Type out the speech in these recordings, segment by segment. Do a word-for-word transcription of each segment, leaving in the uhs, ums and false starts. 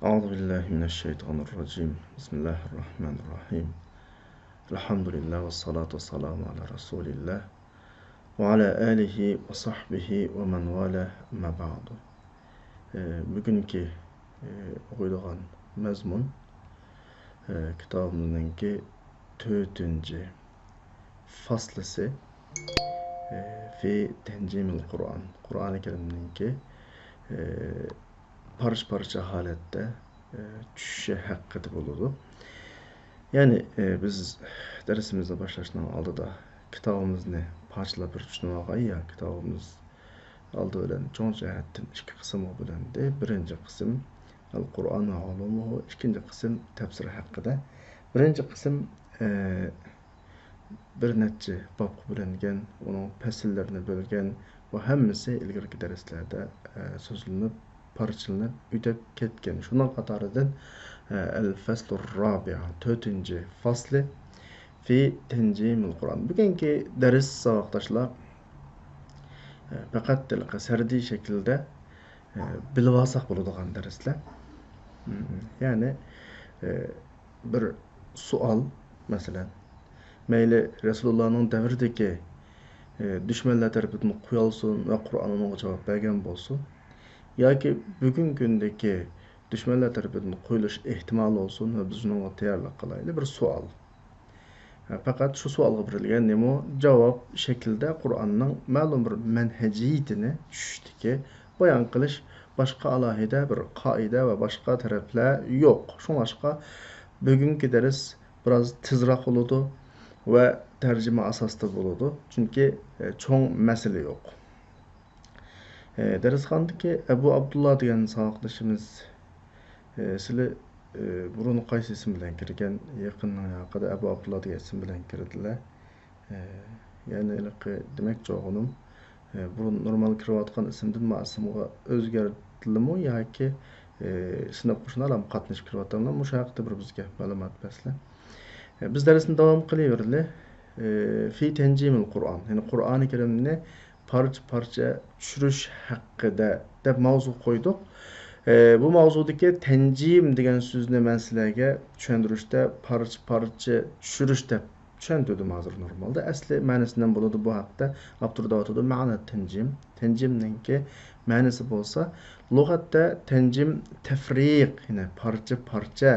أعوذ بالله من الشيطان الرجيم. بسم الله الرحمن الرحيم. الحمد لله والصلاة والسلام على رسول الله وعلى آله وصحبه ومن والاه، أما بعد. ئى، بۈگۈنكى، ئى، ئوقۇيدىغان مەزمۇن، ئى، كىتابىمىزنىڭكى تۆتىنچى فەسلىسى، ئى، في تنجيم القرآن، قۇرئانى كەرىمنىڭكى، ئى، پارچە-پارچە ھالەتتە، ئى، چۈشۈشى ھەققىدە بولىدۇ. يەنى، ئى، بىز دەرسىمىزنى باشلاشنىڭ ئالدىدا كىتابىمىزنى پارچىلاپ بىر چۈشىنىۋالغاي، يا كىتابىمىز ئالدى بىلەن چوڭ جەھەتتىن ئىككى قىسىمغا بۆلۈندى. بىرىنچى قىسىم، ئەل قۇرئان ۋە ئۇلۇمۇھۇ، ئىككىنچى قىسىم، تەپسىر ھەققىدە. بىرىنچى قىسىم، ئى، بىر نەچچە بابقا بۆلۈنگەن، ئۇنىڭ پەسىللىرىنى بۆلگەن، بۇ ھەممىسى ئىلگىرىكى دەرسلەردە، ئە، سۆزلىنىپ، پارچىلىنىپ ئۆتۈپ كەتكەن. شۇنىڭ قاتارىدىن، ئە، الفصل الرابع، تۆتىنچى فەسلى، في تنجيم القرآن. بۈگۈنكى دەرس ساۋاقداشلار، ئە، پەقەت ھېلىقى سەردىي شەكىلدە، ئە، بىلىۋالساق بولىدىغان دەرسلەر. مم، يەنى، ئە، بىر سوئال، مەسىلەن، مەيلى رەسۇلۇللانىڭ دەۋرىدىكى، ئى، دۈشمەنلەر تەرىپىدىن قويۇلسۇن ۋە قۇرئان ئۇنىڭغا جاۋاب بەرگەن بولسۇن، ياكى بۈگۈنكى كۈندىكى دۈشمەنلەر تەرىپىدىن قويۇلۇش ئېھتىمالى بولسۇن ۋە بىز شۇنىڭغا تەييارلىق قىلايلى، بىر سوئال. پەقەت شۇ سوئالغا بېرىلگەن نېمە جاۋاب شەكلىدە قۇرئاننىڭ مەلۇم بىر مەنھەجىيىتىنى چۈشۈشتىكى بايان قىلىش باشقا ئالاھىدە بىر قائىدە ۋە باشقا تەرەپلەر يوق. شۇڭلاشقا بۈگۈنكى دەرس بىراز تېزراق بولىدۇ ۋە تەرجىمە ئاساستا بولىدۇ، چۈنكى، ئە، چوڭ مەسىلە يوق. ئە، دەرسخانىدىكى ئەبۇ ئابدۇللا دېگەن ساۋاقدىشىمىز، ئە، سىلى، ئە، بۇرۇن قايسى ئىسىم بىلەن كىرگەن؟ يېقىننىڭ ياقىدا ئەبۇ ئابدۇللا دېگەن ئىسىم بىلەن كىردىلە. ئە، يەنى ھېلىقى دېمەكچى بولغىنىم، ئە، بۇرۇن نورمال كىرىۋاتقان ئىسىمدىن ما ئىسىمغا ئۆزگەردىلىمۇ ياكى، ئە، سىنىپ قوشنىلار ھەم قاتنىشىپ كىرىۋاتاملا؟ مۇشۇ ھەقتە بىر بىزگە مەلۇمات بەرسىلە. ئە، بىز دەرسنى داۋام قىلىۋېرىلى. ئە، في تنجيم القرآن، يەنى قۇرئانى كەرىمنى پارچە-پارچە چۈشۈرۈش ھەققىدە دەپ ماۋزۇ قويدۇق. ئە، بۇ ماۋزۇدىكى تەنجىم دېگەن سۆزنى مەن سىلەرگە چۈشەندۈرۈشتە پارچە-پارچە چۈشۈرۈش دەپ چۈشەندۈردۈم ھازىر نورمالدا. ئەسلى مەنىسى نېمە بولىدۇ بۇ ھەقتە؟ ئاپتور دەۋاتىدۇ، مەنە تەنجىم. تەنجىمنىڭكى مەنىسى بولسا، لۇغەتتە تەنجىم تەفرىق، يەنى پارچە-پارچە،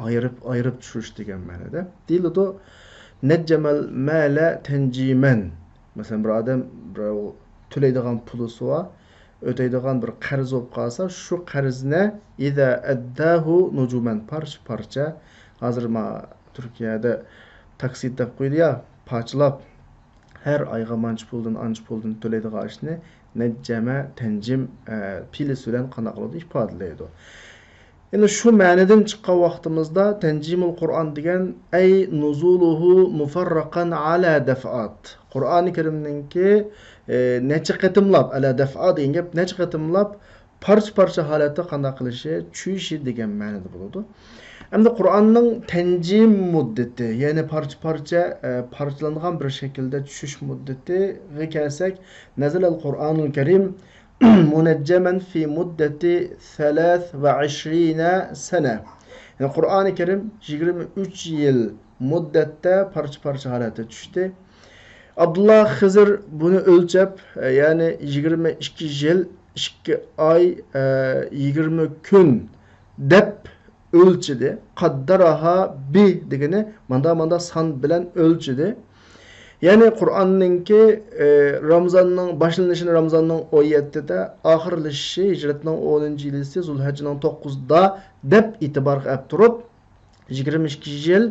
ئايرىپ-ئايرىپ چۈشۈرۈش دېگەن مەنىدە. دېيىلىدۇ، نەججەمەل مەلە تەنجىمەن. مەسىلەن، بىر ئادەم بىرەۋ تۆلەيدىغان پۇلىسى بار، ئۆتەيدىغان بىر قەرز بولۇپ قالسا، شۇ قەرزنى، ئىزا ئەدداھۇ نۇجۇمەن، پارچە-پارچە. ھازىر ما تۈركىيەدە تاكسىت دەپ قويدى يا، پارچىلاپ، ھەر ئايغا مانچە پۇلدىن، ئانچە پۇلدىن تۆلەيدىغان ئىشنى نەججەمە، تەنجىم، ئە، پېئىلى بىلەن قانداق قىلىدۇ؟ ئىپادىلەيدۇ. يەنى شۇ مەنىدىن چىققان ۋاقتىمىزدا تەنجىمۇل قۇرئان دېگەن، ئەي نۇزۇلۇھۇ مۇفەررەقەن ئەلە دەفئات. قۇرئانى كەرىمنىڭكى، ئى، نەچچە قېتىملاپ، ئەلە دەفئا دېگەن گەپ، نەچچە قېتىملاپ پارچە-پارچە ھالەتتە قانداق قىلىشى، چۈشۈشى دېگەن مەنىدە بولىدۇ. ئەمدى قۇرئاننىڭ تەنجىم مۇددىتى، يەنى پارچە-پارچە، ئە، پارچىلانغان بىر شەكىلدە چۈشۈش مۇددىتىگە كەلسەك، نەزەلەل قۇرئانۇل كەرىم مۇنەججەمەن فى مۇددەتى سەلەس ۋە ئىشرىنە سەنە. يەنى قۇرئانى كەرىم يىگىرمە ئۈچ يىل مۇددەتتە پارچە-پارچە ھالەتتە چۈشتى. ئابدۇللا خىزىر بۇنى ئۆلچەپ، يەنى يىگىرمە ئىككى يىل، ئىككى ئاي، ئە، يىگىرمە كۈن دەپ ئۆلچىدى. قەددەرەھا بى دېگىنى ماندا-ماندا سان بىلەن ئۆلچىدى. يەنى قۇرئاننىڭكى، ئى، رامىزاننىڭ باشلىنىشىنى رامىزاننىڭ ئون يەتتىدە، ئاخىرلىشىشى ھىجرەتنىڭ ئونىنچى يىلىسى زۇلھەججىنىڭ توققۇزىدا دەپ ئېتىبارغا ئەپ تۇرۇپ، يىگىرمە ئىككى يىل،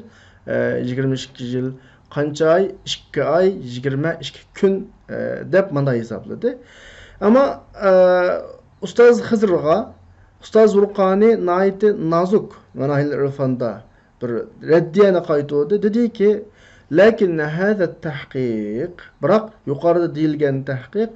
ئى، يىگىرمە ئىككى يىل قانچە ئاي؟ ئىككى ئاي، يىگىرمە ئىككى كۈن، ئى، دەپ مانا ھېسابلىدى. ئەمما، ئى، ئۇستاز خىزىرغا ئۇستاز زۇرقانى ناھايىتى نازۇك ماناھىل ئىرفاندا بىر رەددىيەنى قايتۇردى. دېدىكى، لەكىن ھەزە تەھقىق، بىراق يۇقىرىدا دېيىلگەن تەھقىق،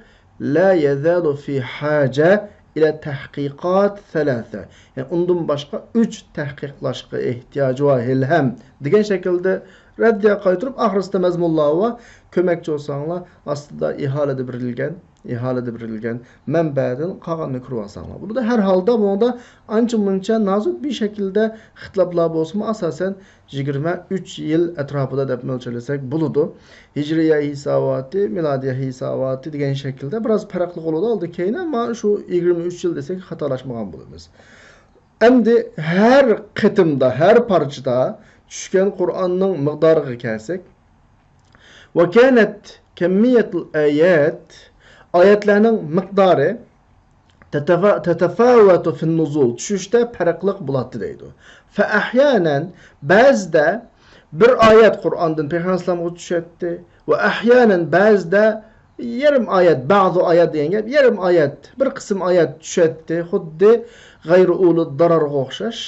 لا يزال في حاجة إلى تحقيقات ثلاثة. يەنى ئۇندىن باشقا ئۈچ تەھقىقلاشقا ئېھتىياجى بار ھېلىھەم، دېگەن شەكىلدە، رەددىيە قايتۇرۇپ، ئاخىرسىدا مەزمۇنلار بار، كۆرمەكچى بولساڭلار، ئاستىدا ئىھالىدە بېرىلگەن، ئىھالىدە بېرىلگەن مەنبەدىن قالغاننى كۆرۈۋالساڭلار بولىدۇ. ھەر ھالدا بۇنىڭدا ئانچە مۇنچە نازۇك بىر شەكىلدە ئىختىلاپلار بولسىمۇ، ئاساسەن، يىگىرمە ئۈچ يىل ئەتراپىدا دەپ مۆلچەرلىسەك بولىدۇ. ھىجرىيە ھېساباتى، مىلادىيە ھېساباتى دېگەن شەكىلدە بىراز پەرقلىق بولىدۇ ئالدى كەينى، ئەمما شۇ يىگىرمە ئۈچ يىل دېسەك خاتالاشمىغان بولىمىز. ئەمدى ھەر قېتىمدا، ھەر پارچىدا چۈشكەن قۇرئاننىڭ مىقدارىغا كەلسەك، وكانت كمية الآيات، ئايەتلەرنىڭ مىقدارى تتفا-، تتفاوت في النزول، چۈشۈشتە پەرقلىق بولاتتى دەيدۇ. فأحيانا، بەزىدە بىر ئايەت قۇرئاندىن پەيغەمبەر ئەلەيھىسسالامغا چۈشەتتى. وأحيانا، بەزىدە يېرىم ئايەت، بعض آيات دېگەن گەپ، يېرىم ئايەت، بىر قىسىم ئايەت چۈشەتتى، خۇددى غەيرۇ ئۇلۇ دارارغا ئوخشاش.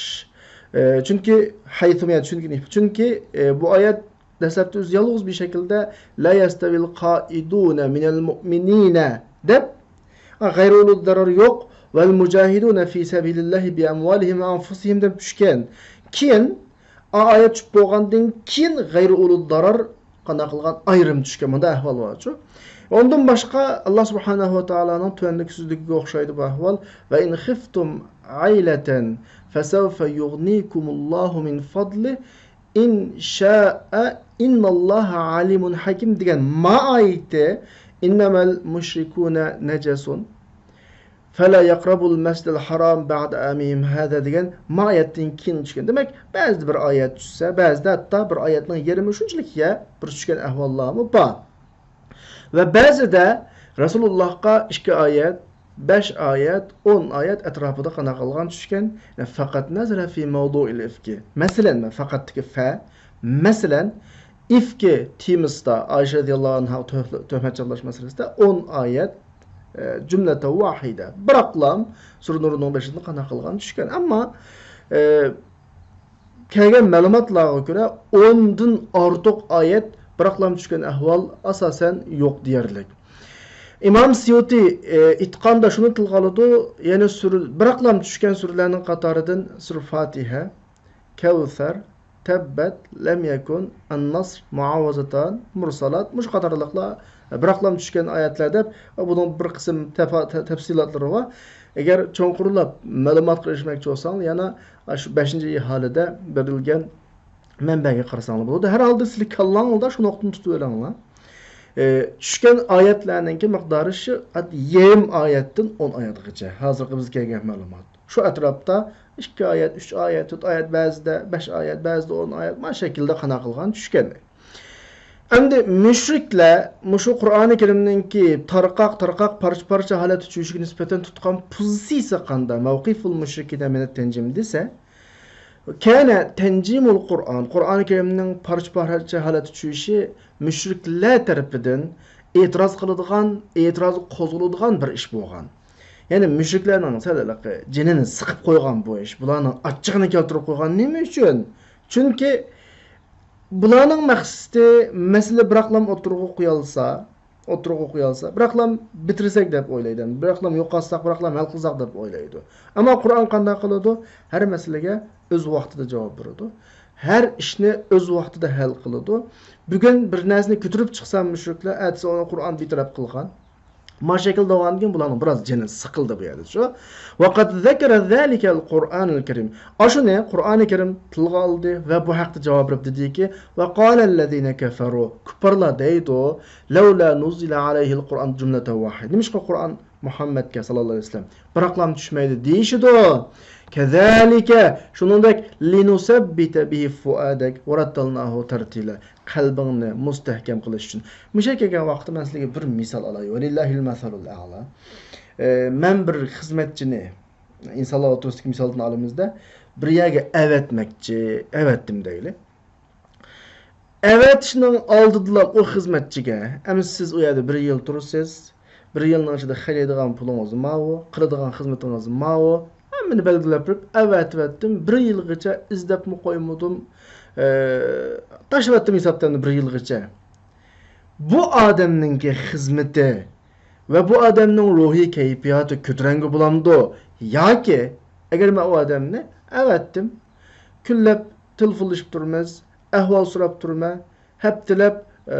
ئە، چۈنكى، حيثما، چۈنكى، چۈنكى، ئە، بۇ ئايەت دەسلەپتە ئۆزى يالغۇز بىر شەكىلدە لا يستوي القاعدون من المؤمنين دەپ، ئا، غەيرۇ ئۇلۇ دارار يوق، والمجاهدون في سبيل الله بأموالهم وأنفسهم دەپ چۈشكەن. كېيىن، ئا، ئايەت چۈشۈپ بولغاندىن كېيىن غەيرۇ ئۇلۇ دارار قانداق قىلغان ئايرىم چۈشكەن، مۇنداق ئەھۋال بارچۇ. ئۇندىن باشقا، ئاللا سۇبھانەھۇ ۋە تائالانىڭ تۆۋەندىكى سۆزىدىكىگە ئوخشايدۇ بۇ ئەھۋال. وإن خفتم عيلة فسوف يغنيكم الله من فضله إن شاء إن الله عليم حكيم دېگەن ما ئايىتى، إنما المشركون نجس فلا يقربوا المسجد الحرام بعد عامهم هذا دېگەن ما ئايەتتىن كېيىن چۈشكەن. دېمەك، بەزىدە بىر ئايەت چۈشسە، بەزىدە ھەتتا بىر ئايەتنىڭ يېرىمى شۇنچىلىك يە بىر چۈشكەن ئەھۋاللارمۇ بار. ۋە بەزىدە رەسۇلۇللاھقا ئىككى ئايەت، بەش ئايەت، ئون ئايەت ئەتراپىدا قانداق قىلغان چۈشكەن. فقط نزل في موضوع الإفك. مەسىلەن، مەن فقطتىكى فە، مەسىلەن، ئىفكى تېمىسىدا، ئائىشە رەزىياللاھۇ ئەنھاغا تۆھ-، تۆھمەت چاپلاش مەسىلىسىدە ئون ئايەت، ئە، جۈملەتەن ۋاھىدە، بىراقلام سۈرە نۇرنىڭ بېشىدىن قانداق قىلغان چۈشكەن. ئەمما، ئە، كەلگەن مەلۇماتلارغا كۆرە، ئوندىن ئارتۇق ئايەت بىراقلام چۈشكەن ئەھۋال ئاساسەن يوق دېيەرلىك. ئىمام سيۇتى، ئى، ئېيتقاندا شۇنى تىلغا ئالىدۇ، يەنى سۈرە، بىراقلام چۈشكەن سۈرىلەرنىڭ قاتارىدىن سۈرە فاتىھە، كەۋسەر، تەببەت، لەم يەكۇن، ئەننەسر، مۇئاۋىزەتان، مۇرسالات، مۇشۇ قاتارلىقلار بىراقلام چۈشكەن ئايەتلەر دەپ، بۇنىڭ بىر قىسىم تەپا-، تە-، تەپسىلاتلىرى بار. ئەگەر چوڭقۇرلاپ مەلۇماتقا ئېرىشمەكچى بولساڭلار، يەنە شۇ بەشىنچى ئىھالىدە بېرىلگەن مەنبەگە قارىساڭلار بولىدۇ. ھەر ھالدا سىلەر كاللاڭلاردا شۇ نۇقتىنى تۇتۇۋېلىڭلار. ئى، چۈشكەن ئايەتلەرنىڭكى مىقدارى شۇ يېرىم ئايەتتىن ئون ئايەتكىچە. ھازىرقى بىزگە كەلگەن مەلۇمات. شۇ ئەتراپتا ئىككى ئايەت، ئۈچ ئايەت، تۆت ئايەت، بەزىدە بەش ئايەت، بەزىدە ئون ئايەت، مانا شەكىلدە قانداق قىلغان چۈشكەن. ئەمدى مۇشرىكلەر مۇشۇ قۇرئانى كەرىمنىڭكى تارقاق-تارقاق، پارچە-پارچە ھالەتتە چۈشۈشىگە نىسبەتەن تۇتقان پوزىتسىيىسى قانداق؟ موقىفۇل مۇشرىكىنە مىنەت تەنجىم دېسە، كان تنجيم القرآن، قۇرئانى كەرىمنىڭ پارچە-پارچە ھالەتتە چۈشۈشى مۇشرىكلار تەرىپىدىن ئېتىراز قىلىدىغان، ئېتىراز قوزغىلىدىغان بىر ئىش بولغان. يەنى مۇشرىكلارنىڭ سەل ھېلىقى جېنىنى سىقىپ قويغان بۇ ئىش، بۇلارنىڭ ئاچچىقىنى كەلتۈرۈپ قويغان. نېمە ئۈچۈن؟ چۈنكى بۇلارنىڭ مەقسىتى مەسىلە بىراقلام ئوتتۇرىغا قويالسا، ئوتتۇرىغا قويالسا، بىراقلام بىتىرسەك دەپ ئويلايدۇ. بىراقلام يوقاتساق، بىراقلام ھەل قىلساق دەپ ئويلايدۇ. ئەمما قۇرئان قانداق قىلىدۇ؟ ھەر مەسىلىگە ئۆز ۋاقتىدا جاۋاب بېرىدۇ. ھەر ئىشنى ئۆز ۋاقتىدا ھەل قىلىدۇ. بۈگۈن بىر نەرسىنى كۆتۈرۈپ چىقسا مۇشرىكلار، ئەتىسى ئۇنى قۇرئان بىتەرەپ قىلغان. ما شەكىلدە بولغاندىن كېيىن بۇلارنىڭ بىراز جېنى سىقىلدى بۇ يەردە شۇ. وقد ذكر ذلك القرآن الكريم. ئاشۇنى قۇرئانى كەرىم تىلغا ئالدى ۋە بۇ ھەقتە جاۋاب بېرىپ دېدىكى، وقال الذين كفروا، كۇپپارلار دەيدۇ، لولا نزل عليه القرآن جملة واحدة. نېمىشقا قۇرئان مۇھەممەدكە ساللاللاھۇ ئەلەيھى ۋەسەللەم بىراقلام چۈشمەيدۇ دېيىشىدۇ. كذلك، شۇنىڭدەك، لنثبت به فؤادك ورتلناه ترتيلا. قەلبىڭنى مۇستەھكەم قىلىش ئۈچۈن. مۇشۇ كەلگەن ۋاقىتتا مەن سىلەرگە بىر مىسال ئالاي. ولله المثل الأعلى. ئە، مەن بىر خىزمەتچىنى، ئىنسانلار ئوتتۇرىسىدىكى مىسالدىن ئالىمىزدە، بىر يەرگە ئەۋەتمەكچى، ئەۋەتتىم دەيلى. ئەۋەتىشنىڭ ئالدىدىلا ئۇ خىزمەتچىگە، ئەمىسە سىز ئۇ يەردە بىر يىل تۇرىسىز، بىر يىلنىڭ ئىچىدە خەجلەيدىغان پۇلىڭىز ماۋۇ، قىلىدىغان خىزمىتىڭىز ماۋۇ، ھەممىنى بەلگىلەپ بېرىپ ئەۋەتىۋەتتىم، بىر يىلغىچە ئىزدەپمۇ قويمىدىم، ئە، تاشلىۋەتتىم ھېسابتىن بىر يىلغىچە. بۇ ئادەمنىڭكى خىزمىتى ۋە بۇ ئادەمنىڭ روھىي كەيپىياتى كۆتۈرەڭگۈ بولامدۇ؟ ياكى ئەگەر مەن ئۇ ئادەمنى ئەۋەتتىم، كۈنلەپ تېلېفونلىشىپ تۇرىمىز، ئەھۋال سوراپ تۇرىمەن، ھەپتىلەپ، ئە،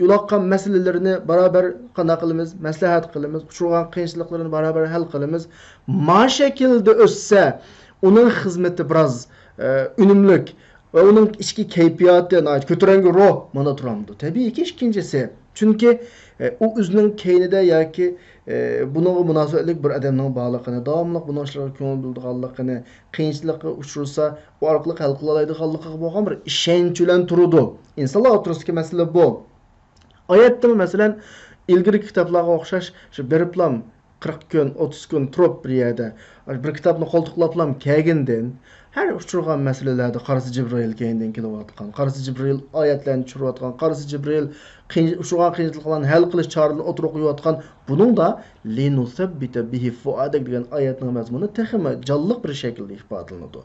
يولۇققان مەسىلىلىرىنى بارابەر قانداق قىلىمىز، مەسلىھەت قىلىمىز، ئۇچرىغان قىيىنچىلىقلىرىنى بارابەر ھەل قىلىمىز. ما شەكىلدە ئۆتسە، ئۇنىڭ خىزمىتى بىراز، ئە، ئۈنۈملۈك ۋە ئۇنىڭ ئىچكى كەيپىياتى ناھايىتى كۆتۈرەڭگۈ روھ مانا تۇرامدۇ؟ تەبىئىيكى، ئىككىنچىسى. چۈنكى، ئە، ئۇ ئۆزىنىڭ كەينىدە ياكى، ئە، بۇنىڭغا مۇناسىۋەتلىك بىر ئادەمنىڭ بارلىقىنى، داۋاملىق بۇنىڭ ئىشلىرىغا كۆڭۈل بۆلىدىغانلىقىنى، قىيىنچىلىققا ئۇچرىسا، ئۇ ئارقىلىق ھەل قىلالايدىغانلىقىغا بولغان بىر ئىشەنچ بىلەن تۇرىدۇ. ئىنسانلار ئوتتۇرىسىدىكى مەسىلە بۇ. ئايەتتىمۇ، مەسىلەن، ئىلگىرىكى كىتابلارغا ئوخشاش، شۇ بېرىپلام قىرىق كۈن، ئوتتۇز كۈن تۇرۇپ بىر يەردە، بىر كىتابنى قولتۇقلاپلام كەلگىنىدىن، ھەر ئۇچرىغان مەسىلىلەردە قارىسا جىبرىئىل كەينىدىن كېلىۋاتقان، قارىسا جىبرىئىل ئايەتلەرنى چۈشۈرۈۋاتقان، قارىسا جىبرىئىل قىيىن، ئۇچرىغان قىيىنچىلىقلارنى ھەل قىلىش چارىلىرىنى ئوتتۇرىغا قويۇۋاتقان. بۇنىڭدا لىنۇسەببىتە بىھى فۇئادەك دېگەن ئايەتنىڭ مەزمۇنى تېخىمۇ جانلىق بىر شەكىلدە ئىپادىلىنىدۇ.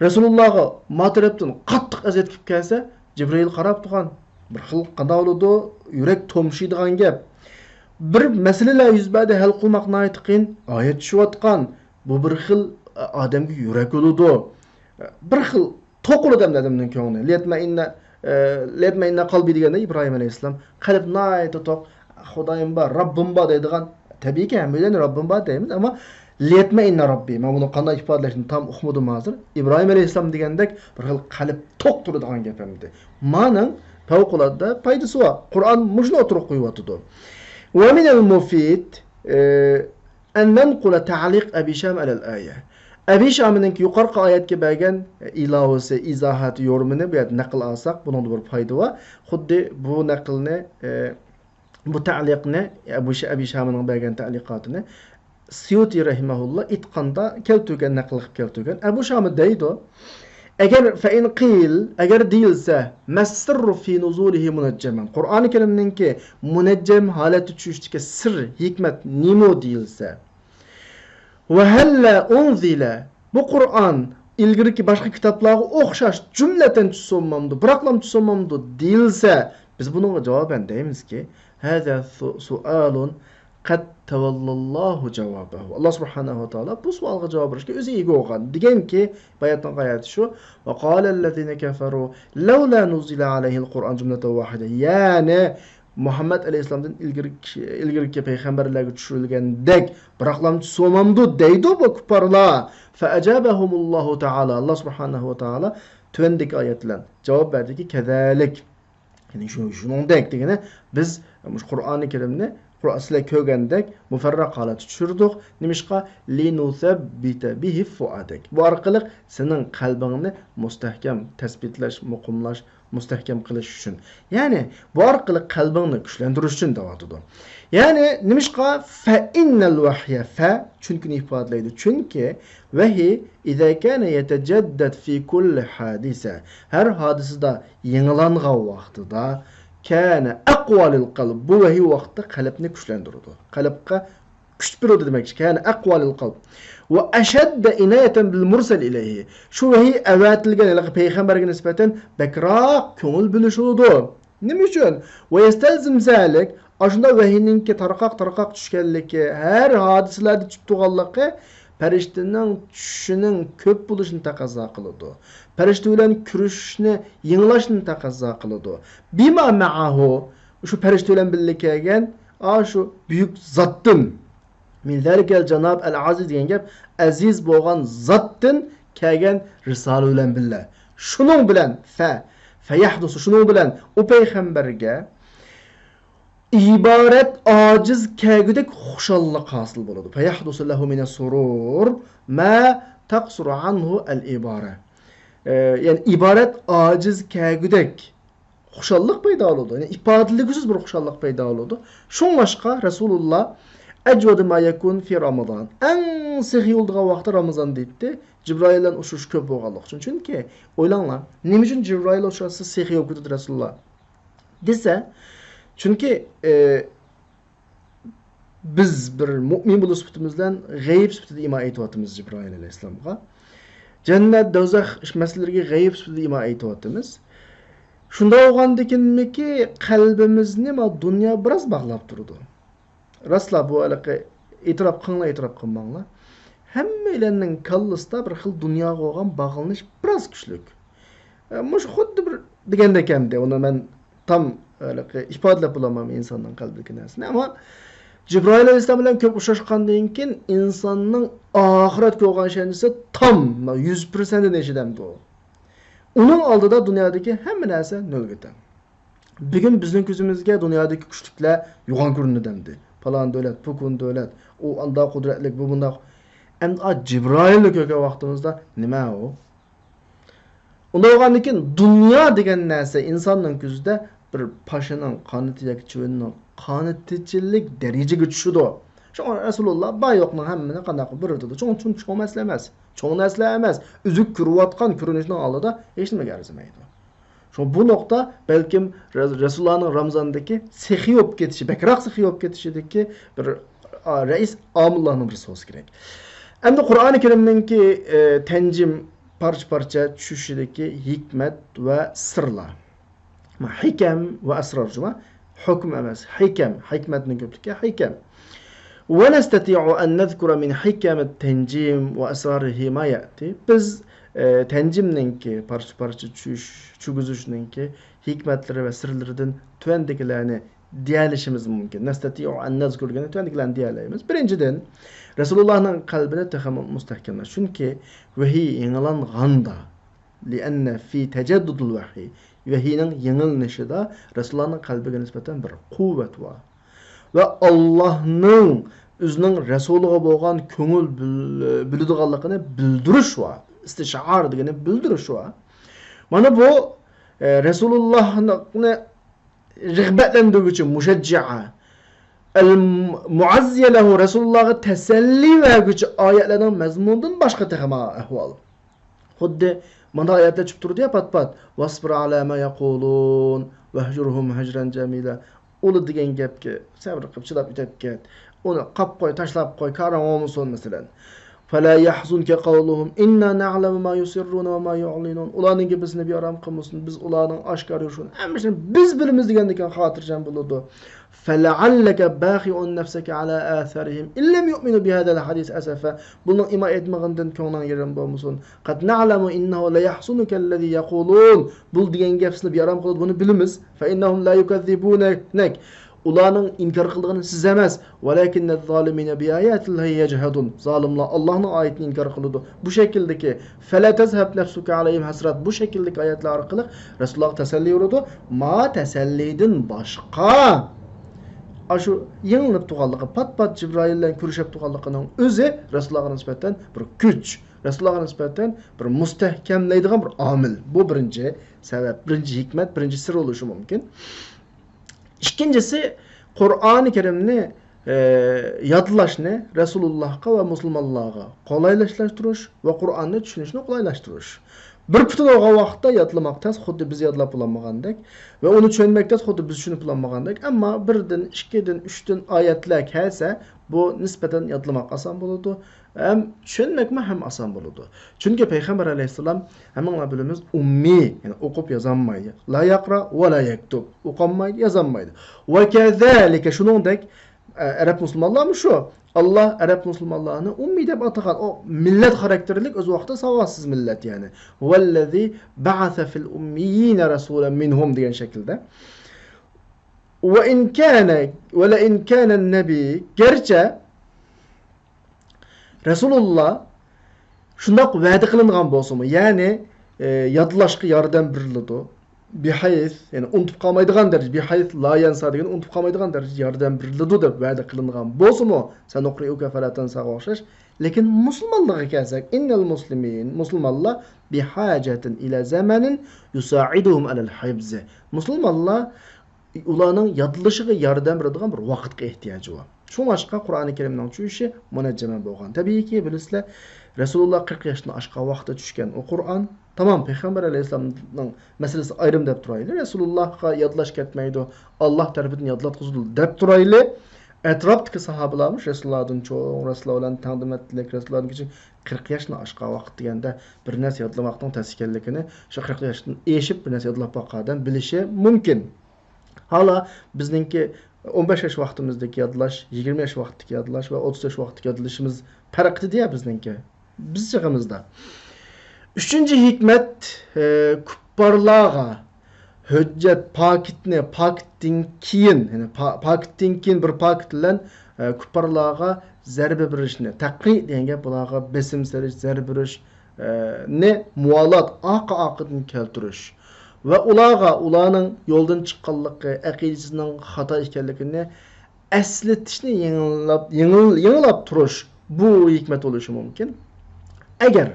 رەسۇلۇللاغا ما تەرەپتىن قاتتىق ئەزىيەت كېلىپ كەلسە، جىبرىئىل قاراپ تۇرغان. بىر خىل قانداق بولىدۇ؟ يۈرەك تومشىيدىغان گەپ. بىر مەسىلىلەر يۈز بەردى، ھەل قىلماق ناھايىتى قىيىن. ئايەت چۈشۈۋاتقان. بۇ بىر خىل، ئە، ئادەمگە يۈرەك بولىدۇ. بىر خىل توق بولىدۇ ئادەمنىڭ كۆڭلى. لىيەتمەئىننە، ئە، لىيەتمەئىننە قەلبى دېگەندە ئىبراھىم ئەلەيھىسسالام قەلب ناھايىتى توق. خۇدايىم بار، رەببىم بار دەيدىغان، تەبىئىيكى، ھەممەيلەن رەببىم بار دەيمىز، ئەمما لىيەتمەئىننە رەببى، مەن بۇنى قانداق ئىپادىلەشنى تام ئۇقمىدىم ھازىر. ئىبراھىم ئەلەيھىسسالام دېگەندەك بىر خىل قەلب توق تۇرىدىغان گەپ ئەمدى. مانىڭ پەۋقۇلئاددە پايدىسى بار. قۇرئان مۇشۇنى ئوتتۇرىغا قويۇۋاتىدۇ. ومن المفيد، ئە، أن ننقل تعليق أبي شام على الآية. ئەبى شامىنىڭكى يۇقىرىقى ئايەتكە بەرگەن ئىلاۋىسى، ئىزاھاتى، يورۇمىنى بۇ يەردە نەقىل ئالساق، بۇنىڭدا بىر پايدا بار. خۇددى بۇ نەقىلنى، ئە، بۇ تەلىقنى، ئەبۇ ش-، ئەبى شامىنىڭ بەرگەن تەلىقاتىنى سيۇتى رەھىمەھۇللا ئېيتقاندا كەلتۈرگەن، نەقىل قىلىپ كەلتۈرگەن. ئەبۇ شامى دەيدۇ، ئەگەر فەئىن قىل، ئەگەر دېيىلسە، مەسسىررۇ فى نۇزۇلىھى مۇنەججەمەن. قۇرئانى كەرىمنىڭكى مۇنەججەم ھالەتتە چۈشۈشتىكى سىر، ھېكمەت نېمە دېيىلسە، ۋەھەللە ئۇنزىلە، بۇ قۇرئان ئىلگىرىكى باشقا كىتابلارغا ئوخشاش جۈملەتەن چۈشسە بولمامدۇ، بىراقلام چۈشسە بولمامدۇ دېيىلسە، بىز بۇنىڭغا جاۋابەن دەيمىزكى، ھەزا سۇ-، سۇئالۇن قەد تەۋەللاللاھۇ جاۋابەھۇ. ئاللا سۇبھانەھۇ ۋە تائالا بۇ سوئالغا جاۋاب بېرىشكە ئۆزى ئىگە بولغان. دېگەنكى، باياتنىڭ ئايەتى شۇ، ۋە قالەللەزىنە كەفەرۇ لەۋلا نۇزىلە ئەلەيھىل قۇرئان جۈملەتەن ۋاھىدە. يەنى، مۇھەممەد ئەلەيھىسسالامدىن ئىلگىرىكى، ئىلگىرىكى پەيغەمبەرلەرگە چۈشۈرۈلگەندەك بىراقلام چۈشسە بولمامدۇ دەيدۇ بۇ كۇپپارلار. فەئەجابەھۇمۇللاھۇ تائالا. ئاللا سۇبھانەھۇ ۋە تائالا تۆۋەندىكى ئايەت بىلەن جاۋاب بەردىكى، كەزالىك. يەنى شۇ، شۇنىڭدەك دېگىنى، بىز مۇشۇ قۇرئانى كەرىمنى قۇر-، سىلەر كۆرگەندەك مۇفەررەق ھالەتتە چۈشۈردۇق. نېمىشقا؟ لىنۇسەببىتە بىھى فۇئادەك. بۇ ئارقىلىق سېنىڭ قەلبىڭنى مۇستەھكەم تەسبىتلەش، مۇقىملاش، مۇستەھكەم قىلىش ئۈچۈن. يەنى بۇ ئارقىلىق قەلبىڭنى كۈچلەندۈرۈش ئۈچۈن دەۋاتىدۇ. يەنى نېمىشقا؟ فەئىننەل ۋەھيە، فە چۈنكىنى ئىپادىلەيدۇ. چۈنكى ۋەھىي ئىزا كانە يەتەجەددەد فى كۇللى ھادىسە، ھەر ھادىسىدا يېڭىلانغان ۋاقتىدا، كانە ئەقۋا لىل قەلب، بۇ ۋەھىي ۋاقتىدا قەلبنى كۈچلەندۈرىدۇ. قەلبقە كۈچ بېرىدۇ دېمەكچى. كانە ئەقۋا لىل قەلب. ۋە ئەشەددە ئىنايەتەن بىل مۇرسەل ئىلەيھى. شۇ ۋەھىي ئەۋەتىلگەن ھېلىقى پەيغەمبەرگە نىسبەتەن بەكرەك كۆڭۈل بۆلۈشىدۇ. نېمە ئۈچۈن؟ ۋە يەستەلزىم زالىك، ئاشۇنداق ۋەھىينىڭكى تارقاق-تارقاق چۈشكەنلىكى، ھەر ھادىسىلەردە چۈشۈپ تۇرغانلىقى پەرىشتىنىڭ چۈشىنىڭ كۆپ بولۇشىنى تەقەززا قىلىدۇ. پەرىشتە بىلەن كۆرۈشۈشنى يېڭىلاشنى تەقەززا قىلىدۇ. بىما مەئەھۇ، شۇ پەرىشتە بىلەن بىللە كەلگەن ئاشۇ بۈيۈك زاتتىن، مىن زالىكەل جاناب ئەل ئەزىز دېگەن گەپ، ئەزىز بولغان زاتتىن كەلگەن رىسالە بىلەن بىللە. شۇنىڭ بىلەن فە، فەيەھدۇسۇ، شۇنىڭ بىلەن ئۇ پەيغەمبەرگە ئىبارەت ئاجىز كەلگۈدەك خۇشاللىق ھاسىل بولىدۇ. فەيەھدۇسۇ لەھۇ مىنەس سۇرۇر ما تەقسۇرۇ ئەنھۇ ئەل ئىبارە. ئە، يەنى ئىبارەت ئاجىز كەلگۈدەك خۇشاللىق پەيدا بولىدۇ. يەنى ئىپادىلىگۈسىز بىر خۇشاللىق پەيدا بولىدۇ. شۇڭلاشقا رەسۇلۇللا ئەجۋەدۇ ما يەكۇن فى رامىزان. ئەڭ سېخىي بولىدىغان ۋاقتى رامىزان دەيتتى. جىبرائىل بىلەن ئۇچرىشىش كۆپ بولغانلىقى ئۈچۈن. چۈنكى ئويلاڭلار، نېمە ئۈچۈن جىبرائىل ئۇچراشسا سېخىي بولۇپ كېتىدۇ رەسۇلۇللا دېسە، چۈنكى، ئە، بىز بىر مۇئمىن بولۇش سۈپىتىمىز بىلەن غەيىب سۈپىتىدە ئىمان ئېيتىۋاتىمىز جىبرائىل ئەلەيھىسسالامغا. جەننەت، دوزاخ ئىش مەسىلىلىرىگە غەيىب سۈپىتىدە ئىمان ئېيتىۋاتىمىز. شۇنداق بولغاندىكىنمىكى قەلبىمىزنى مانا دۇنيا بىراز باغلاپ تۇرىدۇ. راستلا بۇ ھېلىقى ئېتىراپ قىلىڭلار، ئېتىراپ قىلماڭلار. ھەممەيلەننىڭ كاللىسىدا بىر خىل دۇنياغا بولغان باغلىنىش بىراز كۈچلۈك. ئە، مۇشۇ خۇددى بىر دېگەندەك ئەمدى. ئۇنى مەن تام، ھېلىقى، ئىپادىلەپ بولالمايمەن ئىنساننىڭ قەلبىدىكى نەرسىنى. ئەمما جىبرائىل ئەلەيھىسسالام بىلەن كۆپ ئۇچراشقاندىن كېيىن ئىنساننىڭ ئاخىرەتكە بولغان ئىشەنچىسى تام، يۈز پىرسەنتتىن ئېشىدۇ ئەمدى ئۇ. ئۇنىڭ ئالدىدا دۇنيادىكى ھەممە نەرسە نۆلگە تەڭ. بۈگۈن بىزنىڭ كۆزىمىزگە دۇنيادىكى كۈچلۈكلەر يوغان كۆرۈنىدۇ ئەمدى. پالان دۆلەت، پۇكۇن دۆلەت، ئۇ ئانداق قۇدرەتلىك، بۇ بۇنداق. ئەمدى ئا جىبرائىلنى كۆرگەن ۋاقتىمىزدا نېمە ئۇ؟ ئۇنداق بولغاندىن كېيىن دۇنيا دېگەن نەرسە ئىنساننىڭ كۆزىدە بىر پاشىنىڭ قانىتى ياكى چىۋىننىڭ قانىتىچىلىك دەرىجىگە چۈشىدۇ. شۇڭا رەسۇلۇللا بار يوقنىڭ ھەممىنى قانداق بىر تۇتىدۇ. چوڭ، چوڭ، چوڭ مەسىلە ئەمەس. چوڭ نەرسىلەر ئەمەس. ئۆزى كۆرۈۋاتقان كۆرۈنۈشنىڭ ئالدىدا ھېچنېمىگە ئەرزىمەيدۇ. شۇڭا بۇ نۇقتا بەلكىم رەس-، رەسۇلۇللانىڭ رامىزاندىكى سېخىي بولۇپ كېتىشى، بەكرەك سېخىي بولۇپ كېتىشىدىكى بىر، ئا، رەئىس ئامىللارنىڭ بىرسى بولسا كېرەك. ئەمدى قۇرئانى كەرىمنىڭكى، ئە، تەنجىم پارچە-پارچە چۈشۈشىدىكى ھېكمەت ۋە سىرلار. ھىكەم ۋە ئەسرار جۇما. ھۆكۈم ئەمەس، ھىكەم، ھېكمەتنىڭ كۆپلۈكى ھىكەم. ونستطيع أن نذكر من حكم التنجيم وأسراره ما يأتي. بىز، ئە، تەنجىمنىڭكى، پارچە-پارچە چۈش-، چۈشۈشنىڭكى ھېكمەتلىرى ۋە سىرلىرىدىن تۆۋەندىكىلەرنى دېيەلىشىمىز مۇمكىن. نستطيع أن نذكر دېگەندە تۆۋەندىكىلەرنى دېيەلەيمىز. بىرىنچىدىن، رەسۇلۇللانىڭ قەلبىنى تېخىمۇ مۇستەھكەملەش. چۈنكى ۋەھىي يېڭىلانغاندا، لأن في تجدد الوحي، ۋەھىينىڭ يېڭىلىنىشىدا رەسۇلۇللانىڭ قەلبىگە نىسبەتەن بىر قۇۋۋەت بار. ۋە ئاللاھنىڭ ئۆزىنىڭ رەسۇلىغا بولغان كۆڭۈل بۆل-، بۆلىدىغانلىقىنى بىلدۈرۈش بار. ئىستىشئار دېگىنى بىلدۈرۈش بار. مانا بۇ، ئە، رەسۇلۇللاھنى رىغبەتلەندۈرگۈچى، مۇشەججىئە، ئەل مۇئەززىيە لەھۇ، رەسۇلۇللاھقا تەسەللى بەرگۈچى ئايەتلەرنىڭ مەزمۇنىدىن باشقا تېخىمۇ ئەھۋال. خۇددى مانا ئايەتلەر چۈشۈپ تۇرىدۇ يا پات-پات. ۋەسبىر ئەلا ما يەقۇلۇن ۋەھجۇرھۇم ھەجرەن جەمىلا. ئۇلار دېگەن گەپكە سەۋر قىلىپ چىداپ ئۆتۈپ كەت. ئۇنى قاپ قوي، تاشلاپ قوي، كارىڭ بولمىسۇن، مەسىلەن. فلا يحزنك قولهم إنا نعلم ما يسرون وما يعلنون. ئۇلارنىڭ گېپى سېنى بىئارام قىلمىسۇن. بىز ئۇلارنىڭ ئاشكارا يۈرۈشىنى ھەممىسىنى بىز بىلىمىز دېگەندىن كېيىن خاتىرجەم بولىدۇ. فلعلك باخع نفسك على آثارهم إن لم يؤمنوا بهذا الحديث أسفا. بۇنىڭ ئىمان ئېيتمىغىنىدىن كۆڭلۈڭ يېرىم بولمىسۇن. قد نعلم إنه ليحزنك الذي يقولون. بۇ دېگەن گەپ سېنى بىئارام قىلىدۇ، بۇنى بىلىمىز. فإنهم لا يكذبونك. ئۇلارنىڭ ئىنكار قىلىدىغىنى سىز ئەمەس. ولكن الظالمين بآيات الله يجحدون. زالىملار ئاللاھنىڭ ئايىتىنى ئىنكار قىلىدۇ. بۇ شەكىلدىكى فلا تذهب نفسك عليهم حسرات، بۇ شەكىلدىكى ئايەتلەر ئارقىلىق رەسۇلۇللاھقا تەسەللى بېرىدۇ. ما تەسەللىدىن باشقا، ئاشۇ يېڭىلىنىپ تۇرغانلىقى، پات-پات جىبرائىل بىلەن كۆرۈشۈپ تۇرغانلىقىنىڭ ئۆزى رەسۇلۇللاھقا نىسبەتەن بىر كۈچ، رەسۇلۇللاھقا نىسبەتەن بىر مۇستەھكەملەيدىغان بىر ئامىل. بۇ بىرىنچى سەۋەب، بىرىنچى ھېكمەت، بىرىنچى سىر بولۇشى مۇمكىن. ئىككىنچىسى، قۇرئانى كەرىمنى، ئە، يادلاشنى رەسۇلۇللاھقا ۋە مۇسۇلمانلارغا قولايلاشتۇرۇش ۋە قۇرئاننى چۈشىنىشنى قولايلاشتۇرۇش. بىر پۈتۈن بولغان ۋاقىتتا يادلىماق تەس، خۇددى بىز يادلاپ بولالمىغاندەك ۋە ئۇنى چۈشەنمەك تەس، خۇددى بىز چۈشىنىپ بولالمىغاندەك. ئەمما بىردىن، ئىككىدىن، ئۈچتىن ئايەتلەر كەلسە، بۇ نىسبەتەن يادلىماق ئاسان بولىدۇ. ھەم چۈشەنمەكمۇ ھەم ئاسان بولىدۇ. چۈنكى پەيغەمبەر ئەلەيھىسسالام، ھەممىڭلار بىلىمىز، ئۇممىي، يەنى ئوقۇپ يازالمايدۇ. لا يقرأ ولا يكتب. ئوقالمايدۇ، يازالمايدۇ. ۋە كەزالىكە، شۇنىڭدەك، ئە، ئەرەب مۇسۇلمانلارمۇ شۇ. ئاللا ئەرەب مۇسۇلمانلارنى ئۇممىي دەپ ئاتىغان. ئۇ مىللەت خاراكتېرلىك، ئۆز ۋاقتىدا ساۋاتسىز مىللەت، يەنى. ۋەللەزى بەئەسە فىل ئۇممىييىنە رەسۇلەن مىنھۇم دېگەن شەكىلدە. ۋە ئىن كانە، ۋە لە ئىن كانە نەبى، گەرچە رەسۇلۇللا شۇنداق ۋەدە قىلىنغان بولسىمۇ، يەنى، ئە، يادلاشقا ياردەم بېرىلىدۇ. بىھەيس، يەنى ئۇنتۇپ قالمايدىغان دەرىجە، بىھەيس لا يەنسا دېگەن ئۇنتۇپ قالمايدىغان دەرىجىدە ياردەم بېرىلىدۇ دەپ ۋەدە قىلىنغان بولسىمۇ، سەنۇقرىئۇكە فەلا تەنساغا ئوخشاش. لېكىن مۇسۇلمانلىققا كەلسەك، ئىننەل مۇسلىمىن، مۇسۇلمانلار بىھاجەتىن ئىلە زەمەنىن يۇسائىدۇھۇم ئەلەل ھىفزى. مۇسۇلمانلار ئۇلارنىڭ يادلىشىغا ياردەم بېرىدىغان بىر ۋاقىتقا ئېھتىياجى بار. شۇڭلاشقا قۇرئانى كەرىمنىڭ چۈشۈشى مۇنەججەمە بولغان. تەبىئىيكى، بىلىسىلەر، رەسۇلۇللا قىرىق ياشتىن ئاشقان ۋاقىتتا چۈشكەن ئۇ قۇرئان. تامام، پەيغەمبەر ئەلەيھىسسالامنىڭ مەسىلىسى ئايرىم دەپ تۇرايلى. رەسۇلۇللاغا يادلاش كەتمەيدۇ، ئاللا تەرىپىدىن يادلاتقۇزىدۇ دەپ تۇرايلى. ئەتراپتىكى ساھابىلارمۇ رەسۇلۇللادىن چوڭ، رەسۇلۇللا بىلەن تەڭدىمەتلىك، رەسۇلۇللادىن كېچىك قىرىق ياشتىن ئاشقان ۋاقىت دېگەندە بىر نەرسە يادلىماقنىڭ تەس ئىكەنلىكىنى شۇ قىرىق ياشتىن ئېشىپ بىر نەرسە يادلاپ باققان ئادەم بىلىشى مۇمكىن. ھالا بىزنىڭكى ئون بەش ياش ۋاقتىمىزدىكى يادلاش، يىگىرمە ياش ۋاقىتتىكى يادلاش ۋە ئوتتۇز ياش ۋاقىتتىكى يادلىشىمىز پەرقلىدى يا بىزنىڭكى. بىز چېغىمىزدا. ئۈچىنچى ھېكمەت، ئە، كۇپ-، كۇپپارلارغا ھۆججەت، پاكىتنى، پاكىتتىن كېيىن، يەنى پا-، پاكىتتىن كېيىن بىر پاكىت بىلەن، ئە، كۇپپارلارغا زەربە بېرىشنى، تەققى دېگەن گەپ بۇلارغا بېسىم سېلىش، زەربە بېرىش، ئە، نى مۇۋالات، ئارقا-ئارقىدىن كەلتۈرۈش ۋە ئۇلارغا ئۇلارنىڭ يولدىن چىققانلىقى، ئەقىدىسىنىڭ خاتا ئىكەنلىكىنى ئەسلىتىشنى يېڭىلاپ، يېڭىل-، يېڭىلاپ تۇرۇش، بۇ ھېكمەت بولۇشى مۇمكىن. ئەگەر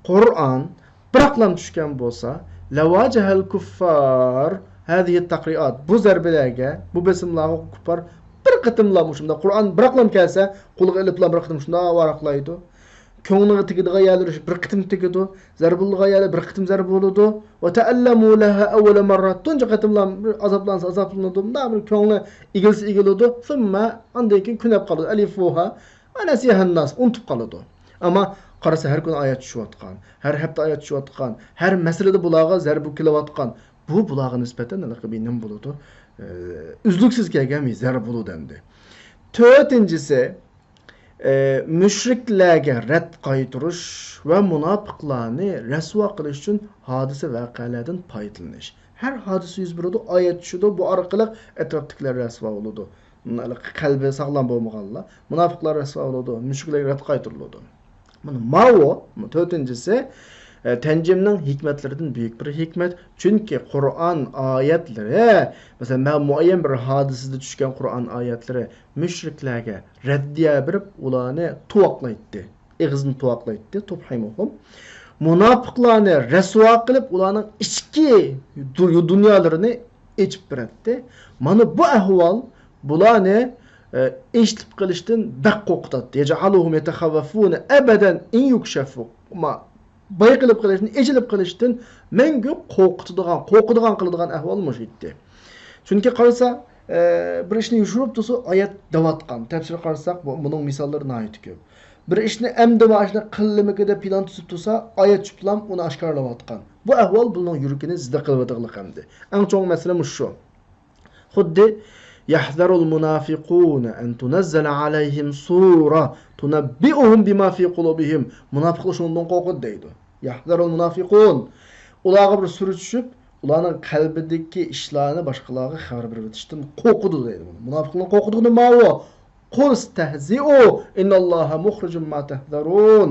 قۇرئان بىراقلام چۈشكەن بولسا، لەۋاجەھەل كۇففار ھەزىھىت تەقرىئات، بۇ زەربىلەرگە، بۇ بېسىملارغا كۇپپار بىر قېتىملا مۇشۇنداق قۇرئان بىراقلام كەلسە، قولىغا ئېلىپلا بىر قېتىم شۇنداق ۋاراقلايدۇ. كۆڭلىگە تېگىدىغان يەرلىرى بىر قېتىم تېگىدۇ، زەربە بولىدىغان يەرلەر بىر قېتىم زەربە بولىدۇ. ۋە تەئەللەمۇ لەھا ئەۋۋەلە مەررە، تۇنجى قېتىملا ئازابلانسا ئازابلىنىدۇ، مۇنداق بىر كۆڭلى ئېگىلسە ئېگىلىدۇ. ثم، ئاندىن كېيىن كۆنۈپ قالىدۇ. ئەلىفۇھا ۋە نەسىيەھەن ناس، ئۇنتۇپ قالىدۇ. ئەمما قارىسا ھەر كۈنى ئايەت چۈشۈۋاتقان، ھەر ھەپتە ئايەت چۈشۈۋاتقان، ھەر مەسىلىدە بۇلارغا زەربە كېلىۋاتقان، بۇ بۇلارغا نىسبەتەن ھېلىقى بىر نېمە بولىدۇ؟ ئە، ئۈزلۈكسىز كەلگەن بىر زەربە بولىدۇ ئەمدى. تۆتىنچىسى، ئە، مۇشرىكلارغا رەت قايتۇرۇش ۋە مۇناپىقلارنى رەسۋا قىلىش ئۈچۈن ھادىسە ۋەقەلەردىن پايدىلىنىش. ھەر ھادىسە يۈز بېرىدۇ، ئايەت چۈشىدۇ، بۇ ئارقىلىق ئەتراپتىكىلەر رەسۋا بولىدۇ. قەلبى ساغلام بولمىغانلار، مۇناپىقلار رەسۋا بولىدۇ، مۇشرىكلارغا رەت قايتۇرۇلىدۇ. مانا ماۋۇ، تۆتىنچىسى، ئە، تەنجىمنىڭ ھېكمەتلىرىدىن بۈيۈك بىر ھېكمەت. چۈنكى قۇرئان ئايەتلىرى، مەسىلەن، مە-، مۇئەييەن بىر ھادىسىدە چۈشكەن قۇرئان ئايەتلىرى مۇشرىكلارغا رەددىيە بېرىپ، ئۇلارنى تۇۋاقلايتتى. ئېغىزىنى تۇۋاقلايتتى، تۇبھىمۇھۇم. مۇناپىقلارنى رەسۋا قىلىپ، ئۇلارنىڭ ئىچكى دۇ-، دۇنيالىرىنى ئېچىپ بېرەتتى. مانا بۇ ئەھۋال بۇلارنى، ئە، ئېچىلىپ قېلىشتىن بەك قورقۇتاتتى. يەجئەلۇھۇم يەتەخەۋۋەفۇنە ئەبەدەن ئىن يۇكشەفۇ. ما-، بايقىلىپ قېلىشتىن، ئېچىلىپ قېلىشتىن مەڭگۈ قورقۇتىدىغان، قورقىدىغان قىلىدىغان ئەھۋال مۇشۇ ئىدى. چۈنكى قارىسا، ئە، بىر ئىشنى يوشۇرۇپ تۇرسا، ئايەت دەۋاتقان. تەپسىر قارىساق، بۇ، بۇنىڭ مىساللىرى ناھايىتى كۆپ. بىر ئىشنى ئەمدى مانا شۇنداق قىلىمىكى دەپ پىلان تۈزۈپ تۇرسا، ئايەت چۈشۈپلا ئۇنى ئاشكارىلاۋاتقان. بۇ ئەھۋال بۇنىڭ يۈرىكىنى زىددە قىلىۋېتىغلىق ئەمدى. ئەڭ چوڭ مەسىلە مۇشۇ. خۇددى يەھزەرۇل مۇنافىقۇنە ئەن تۇنەززەلە ئەلەيھىم سۇرە تۇنەببىئۇھۇم بىما فى قۇلۇبىھىم. مۇناپىقلار شۇنىڭدىن قورقىدۇ دەيدۇ. يەھزەرۇل مۇنافىقۇن. ئۇلارغا بىر سۈرە چۈشۈپ، ئۇلارنىڭ قەلبىدىكى ئىشلارنى باشقىلارغا خەۋەر بېرىۋېتىشتىن قورقىدۇ دەيدۇ. مۇناپىقلارنىڭ قورقىدىغىنى ماۋۇ. قۇل ئىستەھزىئۇ ئىنناللاھە مۇخرىجۇم ما تەھزەرۇن.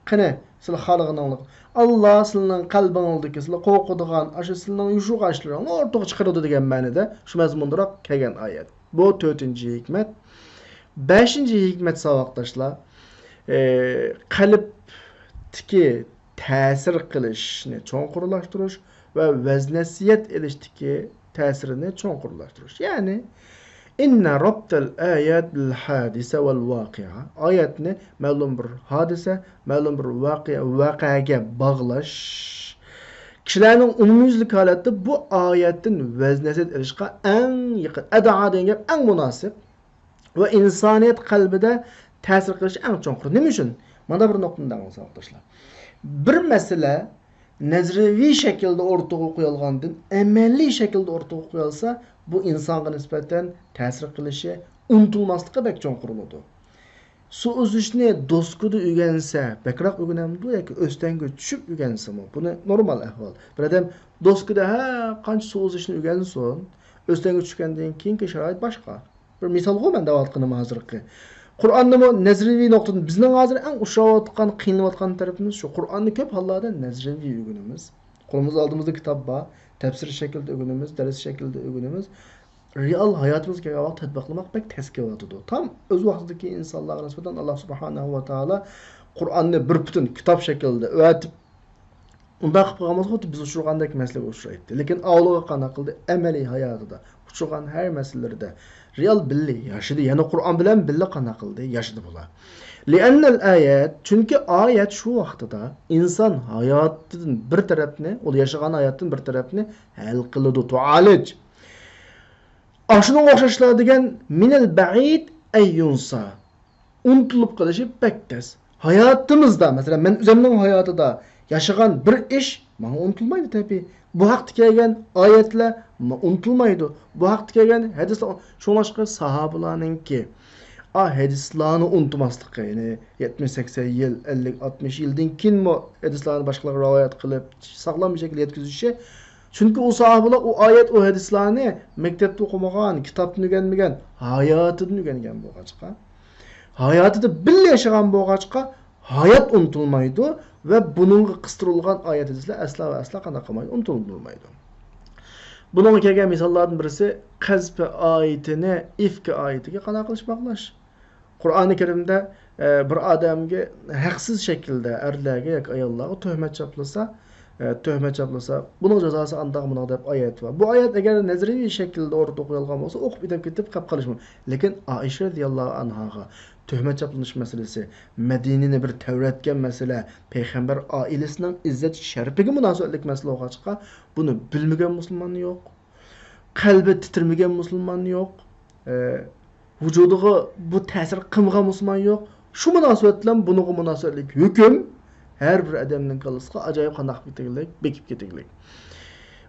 قېنى، سىلەر خالىغىنىڭلار. ئاللا سىلەرنىڭ قەلبىڭلاردىكى، سىلەر قورقىدىغان، ئاشۇ سىلەرنىڭ يوشۇرغان ئىشلىرىڭلارنى ئوتتۇرىغا چىقىرىدۇ دېگەن مەنىدە شۇ مەزمۇندىراق كەلگەن ئايەت. بۇ تۆتىنچى ھېكمەت. بەشىنچى ھېكمەت، ساۋاقداشلار، ئى، قەلبتىكى تەسىر قىلىشنى چوڭقۇرلاشتۇرۇش ۋە ۋەز-نەسىھەت ئېلىشتىكى تەسىرىنى چوڭقۇرلاشتۇرۇش. يەنى، ئىننە رابتەل ئايەت بىل ھادىسە ۋەل ۋاقىئە. ئايەتنى مەلۇم بىر ھادىسە، مەلۇم بىر ۋەقە-، ۋەقەگە باغلاش. كىشىلەرنىڭ ئومۇميۈزلۈك ھالەتتە بۇ ئايەتتىن ۋەز-نەسىھەت ئېلىشقا ئەڭ يېقىن، ئەدا دېگەن گەپ ئەڭ مۇناسىپ. ۋە ئىنسانىيەت قەلبىدە تەسىر قىلىشى ئەڭ چوڭقۇر. نېمە ئۈچۈن؟ مانا بىر نۇقتىنى دەڭ، ساۋاقداشلار. بىر مەسىلە نەزەرىيەۋى شەكىلدە ئورتىغا قويۇلغاندىن، ئەمەلىي شەكىلدە ئورتىغا قويۇلسا، بۇ ئىنسانغا نىسبەتەن تەسىر قىلىشى، ئۇنتۇلماسلىقى بەك چوڭقۇر بولىدۇ. سۇ ئۈزۈشنى دوسكىدا ئۆگەنسە، بەكرەك ئۆگىنەمدۇ ياكى ئۆستەڭگە چۈشۈپ ئۆگەنسىمۇ؟ بۇنى نورمال ئەھۋال. بىر ئادەم دوسكىدا ھە قانچە سۇ ئۈزۈشنى ئۆگەنسۇن، ئۆستەڭگە چۈشكەندىن كېيىنكى شارائىت باشقا. بىر مىسالغۇ مەن دەۋاتقىنىم ھازىرقى. قۇرئاننىمۇ نەزەرىيەۋى نۇقتىدىن بىزنىڭ ھازىر ئەڭ ئۇچراۋاتقان، قىينىلىۋاتقان تەرىپىمىز شۇ. قۇرئاننى كۆپ ھاللاردا نەزەرىيەۋى ئۆگىنىمىز. قولىمىزدا، ئالدىمىزدا كىتاب بار. تەپسىر شەكلىدە ئۆگىنىمىز، دەرس شەكلىدە ئۆگىنىمىز. رېئال ھاياتىمىزغا كەلگەن ۋاقىت تەتبىقلىماق بەك تەس كېلىۋاتىدۇ. تام ئۆز ۋاقتىدىكى ئىنسانلارغا نىسبەتەن ئاللا سۇبھانەھۇ ۋە تائالا قۇرئاننى بىر پۈتۈن كىتاب شەكلىدە ئەۋەتىپ، ئۇنداق قىلىپ قالغان بولسا، خۇددى بىز ئۇچرىغاندەك مەسىلىگە ئۇچرايتتى. لېكىن ئاۋۇلىغا قانداق قىلدى؟ ئەمەلىي ھاياتىدا، ئۇچرىغان ھەر مەسىلىلىرىدە، رېئال بىللە ياشىدى. يەنە قۇرئان بىلەن بىللە قانداق قىلدى؟ ياشىدى بۇلار. لىئەننەل ئايەت، چۈنكى ئايەت شۇ ۋاقتىدا ئىنسان ھاياتىدىن بىر تەرەپنى، ئۇ ياشىغان ھاياتتىن بىر تەرەپنى ھەل قىلىدۇ، تۇئالىج. ئاشۇنىڭغا ئوخشاشلا دېگەن، مىنەل بەئىد ئەن يۇنسا. ئۇنتۇلۇپ قېلىشى بەك تەس. ھاياتىمىزدا، مەسىلەن، مەن ئۆزۈمنىڭ ھاياتىدا ياشىغان بىر ئىش ماڭا ئۇنتۇلمايدۇ تەبىئىي. بۇ ھەقتە كەلگەن ئايەتلەر ما-، ئۇنتۇلمايدۇ. بۇ ھەقتە كەلگەن ھەدىسلەر، شۇڭلاشقا ساھابىلارنىڭكى ئا ھەدىسلارنى ئۇنتۇماسلىقى، يەنى يەتمىش، سەكسەن يىل، ئەللىك، ئاتمىش يىلدىن كېيىنمۇ ھەدىسلارنى باشقىلارغا رىۋايەت قىلىپ، ساغلام بىر شەكىلدە يەتكۈزۈشى، چۈنكى ئۇ ساھابىلار ئۇ ئايەت، ئۇ ھەدىسلارنى مەكتەپتە ئوقۇمىغان، كىتابتىن ئۆگەنمىگەن، ھاياتىدىن ئۆگەنگەن بولغاچقا، ھاياتىدا بىللە ياشىغان بولغاچقا، ھايات ئۇنتۇلمايدۇ ۋە بۇنىڭغا قىستۇرۇلغان ئايەت ھەدىسلەر ئەسلا ۋە ئەسلا قانداق قىلمايدۇ؟ ئۇنتۇلمايدۇ. بۇنىڭغا كەلگەن مىساللاردىن بىرسى، قەزف ئايىتىنى، ئىفك ئايىتىگە قانداق قىلىش باغلاش؟ قۇرئانى كەرىمدە، ئە، بىر ئادەمگە ھەقسىز شەكىلدە ئەرلەرگە ياكى ئاياللارغا تۆھمەت چاپلىسا، ئە، تۆھمەت چاپلىسا، بۇنىڭ جازاسى ئانداق، مۇنداق دەپ ئايەت بار. بۇ ئايەت ئەگەر نەزەرىيىۋى شەكىلدە ئورتىدا قويۇلغان بولسا، ئوقۇپ ئۆتۈپ كېتىپ قاپ قېلىشى مۇمكىن. لېكىن ئائىشە رەزىياللاھۇ ئەنھاغا تۆھمەت چاپلىنىش مەسىلىسى، مەدىنىنى بىر تەۋرەتكەن مەسىلە، پەيغەمبەر ئائىلىسىنىڭ ئىززەت شەرىپىگە مۇناسىۋەتلىك مەسىلە بولغاچقا، بۇنى بىلمىگەن مۇسۇلمان يوق. قەلبى تىترىمىگەن مۇسۇلمان يوق. ئە، ۋۇجۇدىغا بۇ تەسىر قىلمىغان مۇسۇلمان يوق. شۇ مۇناسىۋەت بىلەن بۇنىڭغا مۇناسىۋەتلىك ھۆكۈم ھەر بىر ئادەمنىڭ كاللىسىغا ئاجايىپ قانداق بېكىتىلگەن، بېكىپ كېتىلگەن.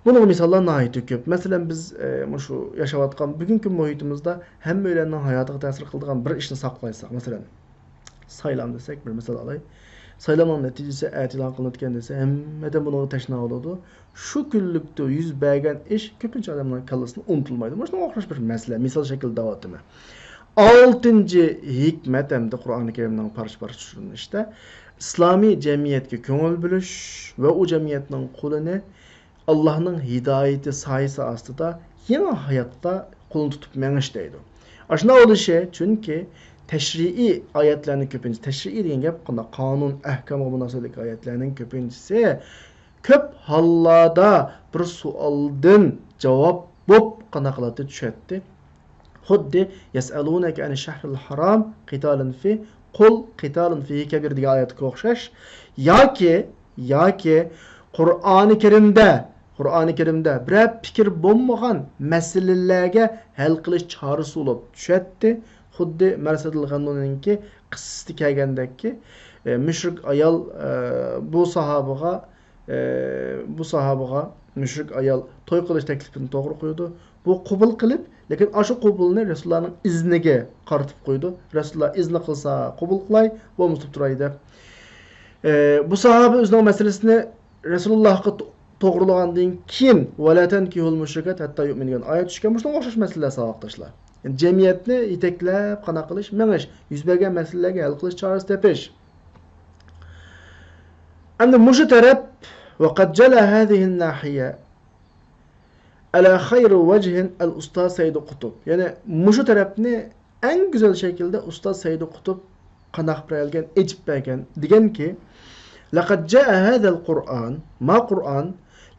بۇنىڭغا مىساللار ناھايىتى كۆپ. مەسىلەن، بىز، ئە، مۇشۇ ياشاۋاتقان بۈگۈنكى مۇھىتىمىزدا ھەممەيلەننىڭ ھاياتىغا تەسىر قىلىدىغان بىر ئىشنى ساقلايساق، مەسىلەن، سايلام دېسەك، بىر مىسال ئالاي. سايلامنىڭ نەتىجىسى ئەتە ئېلان قىلىنىدىكەن دېسە، ھەممە ئادەم بۇنىڭغا تەشنا بولىدۇ. شۇ كۈنلۈكتە يۈز بەرگەن ئىش كۆپىنچە ئادەمنىڭ كاللىسىدىن ئۇنتۇلمايدۇ. مۇشۇنىڭغا ئوخشاش بىر مەسىلە، مىسال شەكلىدە دەۋاتىمەن. ئالتىنچى ھېكمەت ھەمدە قۇرئانى كەرىمنىڭ پارچە-پارچە چۈشۈرۈلۈشىدە ئىسلامىي جەمئىيەتكە كۆڭۈل بۆلۈش ۋە ئۇ جەمئىيەتنىڭ قولىنى ئاللاھنىڭ ھىدايىتى سايىسى ئاستىدا يېڭى ھاياتتا قولىنى تۇتۇپ مېڭىش دەيدۇ. ئاشۇنداق بولۇشى، چۈنكى تەشرىئىي ئايەتلەرنىڭ كۆپىنچىسى، تەشرىئىي دېگەن گەپ قانداق، قانۇن، ئەھكامغا مۇناسىۋەتلىك ئايەتلەرنىڭ كۆپىنچىسى كۆپ ھاللاردا بىر سوئالدىن جاۋاب بوپ قانداق قىلاتتى، چۈشەتتى. خۇددى يەسئەلۇنەكە ئەنى شەھرىل ھارام قىتالىن فى، قۇل قىتالىن فىھى كەبىر دېگەن ئايەتكە ئوخشاش. ياكى، ياكى قۇرئانى كەرىمدە، قۇرئانى كەرىمدە بىرەر پىكىر بولمىغان مەسىلىلەرگە ھەل قىلىش چارىسى بولۇپ چۈشەتتى. خۇددى مەرسەدىل غەننۇنىڭكى قىسسىسىدە كەلگەندەككى، ئە، مۈشرىك ئايال، ئە، بۇ ساھابىغا ئە، بۇ ساھابىغا مۈشرىك ئايال توي قىلىش تەكلىپىنى توغرا قويىدۇ. بۇ قوبۇل قىلىپ، لېكىن ئاشۇ قوبۇلنى رەسۇلۇللانىڭ ئىزنىگە قارىتىپ قويىدۇ. رەسۇلۇللا ئىزنى قىلسا قوبۇل قىلاي، بولمىسا تۇرۇپ تۇراي دەپ. ئە، بۇ ساھابە ئۆزىنىڭ مەسىلىسىنى رەسۇلۇللاغا تو-، توغرىلىغاندىن كېيىن، ۋەلا تەنكىھۇل مۇشرىكات ھەتتا يۇئمىن دېگەن ئايەت چۈشكەن. مۇشۇنىڭغا ئوخشاش مەسىلىلەر، ساۋاقداشلار. يەنى جەمئىيەتنى يېتەكلەپ قانداق قىلىش، مېڭىش، يۈز بەرگەن مەسىلىلەرگە ھەل قىلىش چارىسى تېپىش. ئەمدى مۇشۇ تەرەپ، ۋە قەد جەلە ھەزىھىن ناھىيە ئەلە خەيرى ۋەجھىن ئەل ئۇستاز سەيدى قۇتۇب. يەنى مۇشۇ تەرەپنى ئەڭ گۈزەل شەكىلدە ئۇستاز سەيدى قۇتۇب قانداق بىر ئەلگەن ئېچىپ بەرگەن دېگەنكى، لەقەد جاء ھەزەل قۇرئان، ما قۇرئان،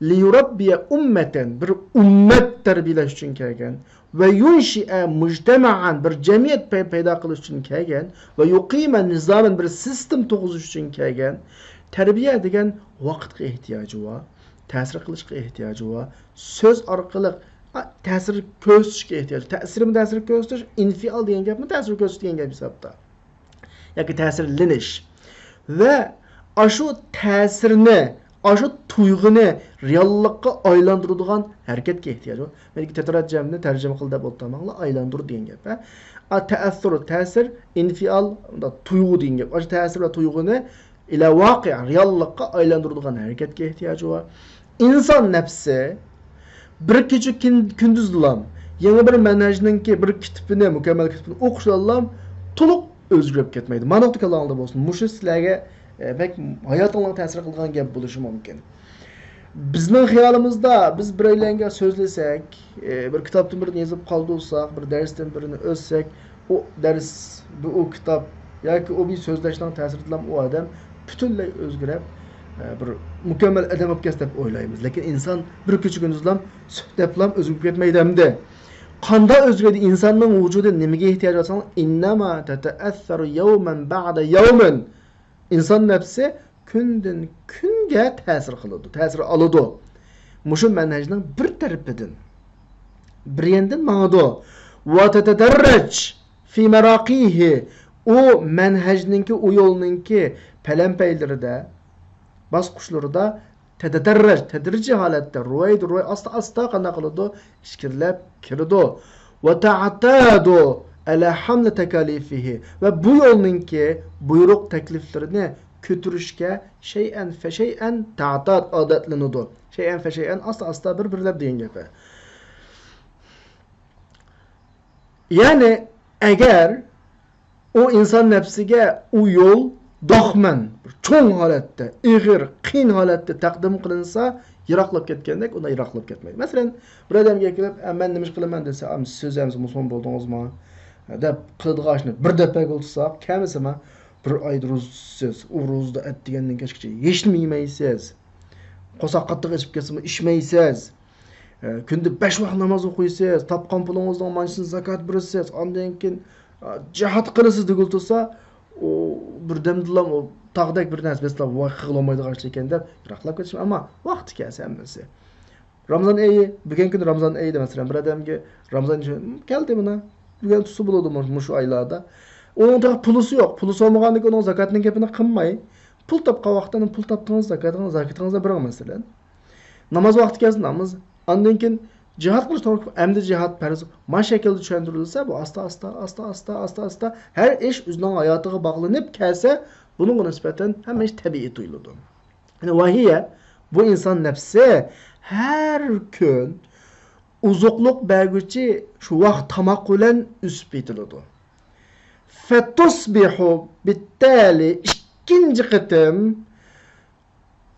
لىيۇرەببىيە ئۇممەتەن، بىر ئۈممەت تەربىيەلەش ئۈچۈن كەلگەن، ۋە يۇنشىئە مۇجتەمەئەن، بىر جەمئىيەت پەي-، پەيدا قىلىش ئۈچۈن كەلگەن، ۋە يۇقىمە نىزامەن، بىر سىستېما تۇرغۇزۇش ئۈچۈن كەلگەن. تەربىيە دېگەن ۋاقىتقا ئېھتىياجى بار، تەسىر قىلىشقا ئېھتىياجى بار، سۆز ئارقىلىق، ئا، تەسىر كۆرسىتىشكە ئېھتىياجى. تەسىرمۇ تەسىر كۆرسىتىش، ئىنفىئال دېگەن گەپمۇ تەسىر كۆرسىتىش دېگەن گەپ ھېسابتا. ياكى تەسىرلىنىش. ۋە ئاشۇ تەسىرنى، ئاشۇ تۇيغۇنى رېئاللىققا ئايلاندۇرىدىغان ھەرىكەتكە ئېھتىياج بار. مەن تەتۈرەت جەمنى تەرجىمە قىل دەپ ئولتۇرماڭلار، ئايلاندۇر دېگەن گەپ، ھە. ئا، تەئەسسۇر، تەسىر، ئىنفىئال، مۇنداق تۇيغۇ دېگەن گەپ. ئاشۇ تەسىر ۋە تۇيغۇنى ئىلە ۋاقىئ، رېئاللىققا ئايلاندۇرىدىغان ھەرىكەتكە ئېھتىياجى بار. ئىنسان نەپسى بىر كېچە كۈن-، كۈندۈزلام يېڭى بىر مەنھەجنىڭكى بىر كىتىپىنى، مۇكەممەل كىتىپىنى ئوقۇشلارلام تولۇق ئۆزگىرىپ كەتمەيدۇ. مانا نۇقتا كاللاڭلاردا بولسۇن. مۇشۇ سىلەرگە، ئە، بەك ھاياتىڭلارغا تەسىر قىلىدىغان گەپ بولۇشى مۇمكىن. بىزنىڭ خىيالىمىزدا بىز بىرەيلەنگە سۆزلىسەك، ئى، بىر كىتابتىن بىرنى يېزىپ قالدۇرساق، بىر دەرستىن بىرنى ئۆتسەك، ئۇ دەرس، بۇ، ئۇ كىتاب ياكى ئۇ بىر سۆزلەشنىڭ تەسىرىدىلا ئۇ ئادەم پۈتۈنلەي ئۆزگىرىپ، ئە، بىر مۇكەممەل ئادەم بولۇپ كەتسە دەپ ئويلايمىز. لېكىن ئىنسان بىر كېچە كۈندۈزلام سۈھ دەپلام ئۆزگىرىپ كەتمەيدۇ ئەمدى. قانداق ئۆزگىرىدۇ؟ ئىنساننىڭ ۋۇجۇدى نېمىگە ئېھتىياج دېسەڭ، ئىننەما تەتەئەسسەرۇ يەۋمەن بەئدە يەۋمىن. ئىنسان نەپسى كۈندىن كۈنگە تەسىر قىلىدۇ، تەسىر ئالىدۇ. مۇشۇ مەنھەجنىڭ بىر تەرىپىدىن، بىر يېنىدىن ماڭىدۇ. ۋە تەتەدەررەج فى مەراقىھى. ئۇ مەنھەجنىڭكى، ئۇ يولنىڭكى پەلەمپەيلىرىدە، باسقۇچلىرىدا تەتەدەررەج، تەدرىجىي ھالەتتە، روي روي، ئاستا ئاستا قانداق قىلىدۇ؟ ئىچكىرىلەپ كىرىدۇ. ۋە تەئتادۇ ئەلە ھەملى تەكالىفىھى. ۋە بۇ يولنىڭكى بۇيرۇق تەكلىپلىرىنى كۆتۈرۈشكە شەيئەن فەشەيئەن تەتات ئادەتلىنىدۇ. شەيئەن فەشەيئەن، ئاستا-ئاستا، بىر-بىرلەپ دېگەن گەپ. يەنى ئەگەر ئۇ ئىنسان نەپسىگە ئۇ يول داخمەن، بىر چوڭ ھالەتتە، ئېغىر، قىيىن ھالەتتە تەقدىم قىلىنسا، يىراقلاپ كەتكەندەك، ئۇنداق يىراقلاپ كەتمەيدۇ. مەسىلەن، بىر ئادەمگە كېلىپ، «ئە، مەن نېمە ئىش قىلىمەن؟» دېسە، «ئە، سىز ئەمىسە مۇسۇلمان بولدىڭىزمۇ؟» دەپ قىلىدىغان ئىشنى بىر دەپئەگە ئولتۇرساق، كەمىسىما بىر ئايدا روزا تۇتىسىز، ئۇ روزىدا ئەتىگەندىن كەچكىچە ھېچنېمە يېمەيسىز، قورساق قاتتىق ئېچىپ كەتسىمۇ ئىچمەيسىز، ئە، كۈندە بەش ۋاق ناماز ئوقۇيسىز، تاپقان پۇلىڭىزنىڭ مانچىسىنى زاكات بېرىسىز، ئاندىن كېيىن، ئە، جىھاد قىلىسىز دېگىلى تۇرسا، ئۇ بىردەمدىلا ئۇ تاغدەك بىر نەرسە بېسىلىپ، ۋاي، قىلغىلى بولمايدىغان ئىش ئىكەن دەپ يىراقلاپ كېتىشى. ئەمما ۋاقتى كەلسە ھەممىسى. رامزان ئېيى، بۈگۈنكى كۈنى رامزان ئېيى دە، مەسىلەن، بىر ئادەمگە رامزان ئېيى كەلدى مانا. بۈگۈن تۇتسا بولىدۇ مۇ-، مۇشۇ ئايلاردا. ئۇنىڭ تېخى پۇلىسى يوق. پۇلىسى بولمىغاندىكىن ئۇنىڭ زاكاتنىڭ گېپىنى قىلماي، پۇل تاپقان ۋاقىتتا پۇل تاپتىڭىز، زاكاتىڭىز، زاكىتىڭىزنى بېرىڭ، مەسىلەن. ناماز ۋاقتى كەلسە ناماز. ئاندىن كېيىن جىھاد قىلىش توغرا، ئەمدى جىھاد پەرز. ما شەكىلدە چۈشەندۈرۈلسە، بۇ ئاستا، ئاستا، ئاستا، ئاستا، ئاستا، ئاستا ھەر ئىش ئۆزىنىڭ ھاياتىغا باغلىنىپ كەلسە، بۇنىڭغا نىسبەتەن ھەممە ئىش تەبىئىي تۇيۇلىدۇ. يەنى ۋەھىيە، بۇ ئىنسان نەپسى ھەر كۈن ئوزۇقلۇق بەرگۈچى شۇ ۋاق تاماق بىلەن ئۆسۈپ يېتىلىدۇ. فەتۇسبىھۇ بىتتالى، ئىككىنچى قېتىم،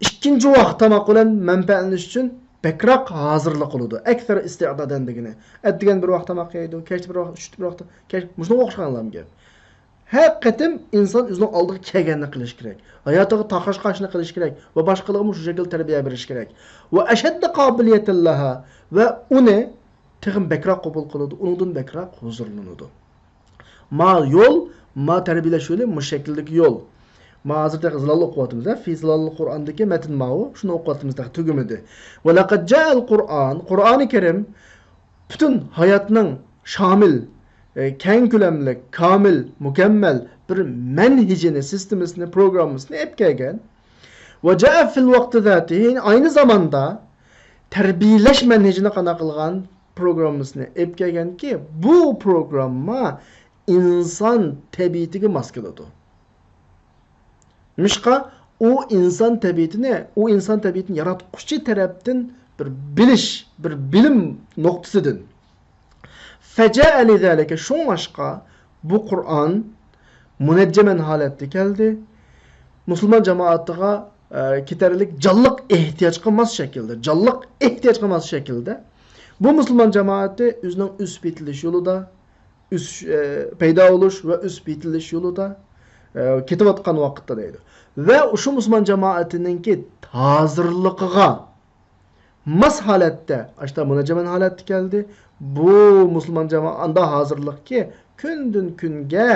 ئىككىنچى ۋاق تاماق بىلەن مەنپەئەتلىنىش ئۈچۈن بەكرەك ھازىرلىق قىلىدۇ. ئەكسەر ئىستىئدادەن دېگىنى. ئەتىگەن بىر ۋاق تاماق يەيدۇ، كەچتە بىر ۋاق، چۈشتە بىر ۋاق، كەچ، مۇشۇنىڭغا ئوخشىغان گەپ. ھەر قېتىم ئىنسان ئۆزىنىڭ ئالدىغا كەلگەننى قىلىشى كېرەك. ھاياتىغا تاقاشقان ئىشنى قىلىشى كېرەك ۋە باشقىلارغىمۇ شۇ شەكىلدە تەربىيە بېرىشى كېرەك. ۋە ئەشەددە قابىلىيەتەن لەھا، ۋە ئۇنى تېخىمۇ بەكرەك قوبۇل قىلىدۇ، ئۇنىڭدىن بەكرەك ھۇزۇرلىنىدۇ. ما يول، ما تەربىيەلەش يولى، مۇشۇ شەكىلدىكى يول. ما ھازىر تېخى زىلال ئوقۇۋاتىمىز، ھە؟ في ظلال القرآن دىكى مەتن ماۋۇ، شۇنى ئوقۇۋاتىمىز، تېخى تۈگىمىدى. ولقد جاء القرآن، قۇرئانى كەرىم پۈتۈن ھاياتنىڭ شامىل، ئە، كەڭ كۆلەملىك، كامىل، مۇكەممەل بىر مەنھىجىنى، سىستېمىسىنى، پروگراممىسىنى ئېلىپ كەلگەن. ۋە جاء في الوقت ذاته، ئەينى زاماندا تەربىيەلەش مەنھىجىنى قانداق قىلغان، پروگراممىسىنى ئېلىپ كەلگەنكى، بۇ پروگرامما ئىنسان تەبىئىتىگە ماس كېلىدۇ. نېمىشقا؟ ئۇ ئىنسان تەبىئىتىنى، ئۇ ئىنسان تەبىئىتىنى ياراتقۇچى تەرەپتىن بىر بىلىش، بىر بىلىم نۇقتىسىدىن. فجاء لذلك، شۇڭلاشقا بۇ قۇرئان مۇنەججەمەن ھالەتتە كەلدى. مۇسۇلمان جامائىتىغا، ئە، كېتەرلىك جانلىق ئېھتىياجقا ماس شەكىلدە، جانلىق ئېھتىياجقا ماس شەكىلدە. بۇ مۇسۇلمان جامائىتى ئۆزىنىڭ ئۆسۈپ يېتىلىش يولىدا، ئۆسۈش، ئە، پەيدا بولۇش ۋە ئۆسۈپ يېتىلىش يولىدا، ئە، كېتىۋاتقان ۋاقىتتا دەيدۇ. ۋە شۇ مۇسۇلمان جامائىتىنىڭكى ھازىرلىقىغا ماس ھالەتتە، ئاشتا مۇنەججەمەن ھالەتتە كەلدى. بۇ مۇسۇلمان جامائەت ئاندا ھازىرلىقكى كۈندىن كۈنگە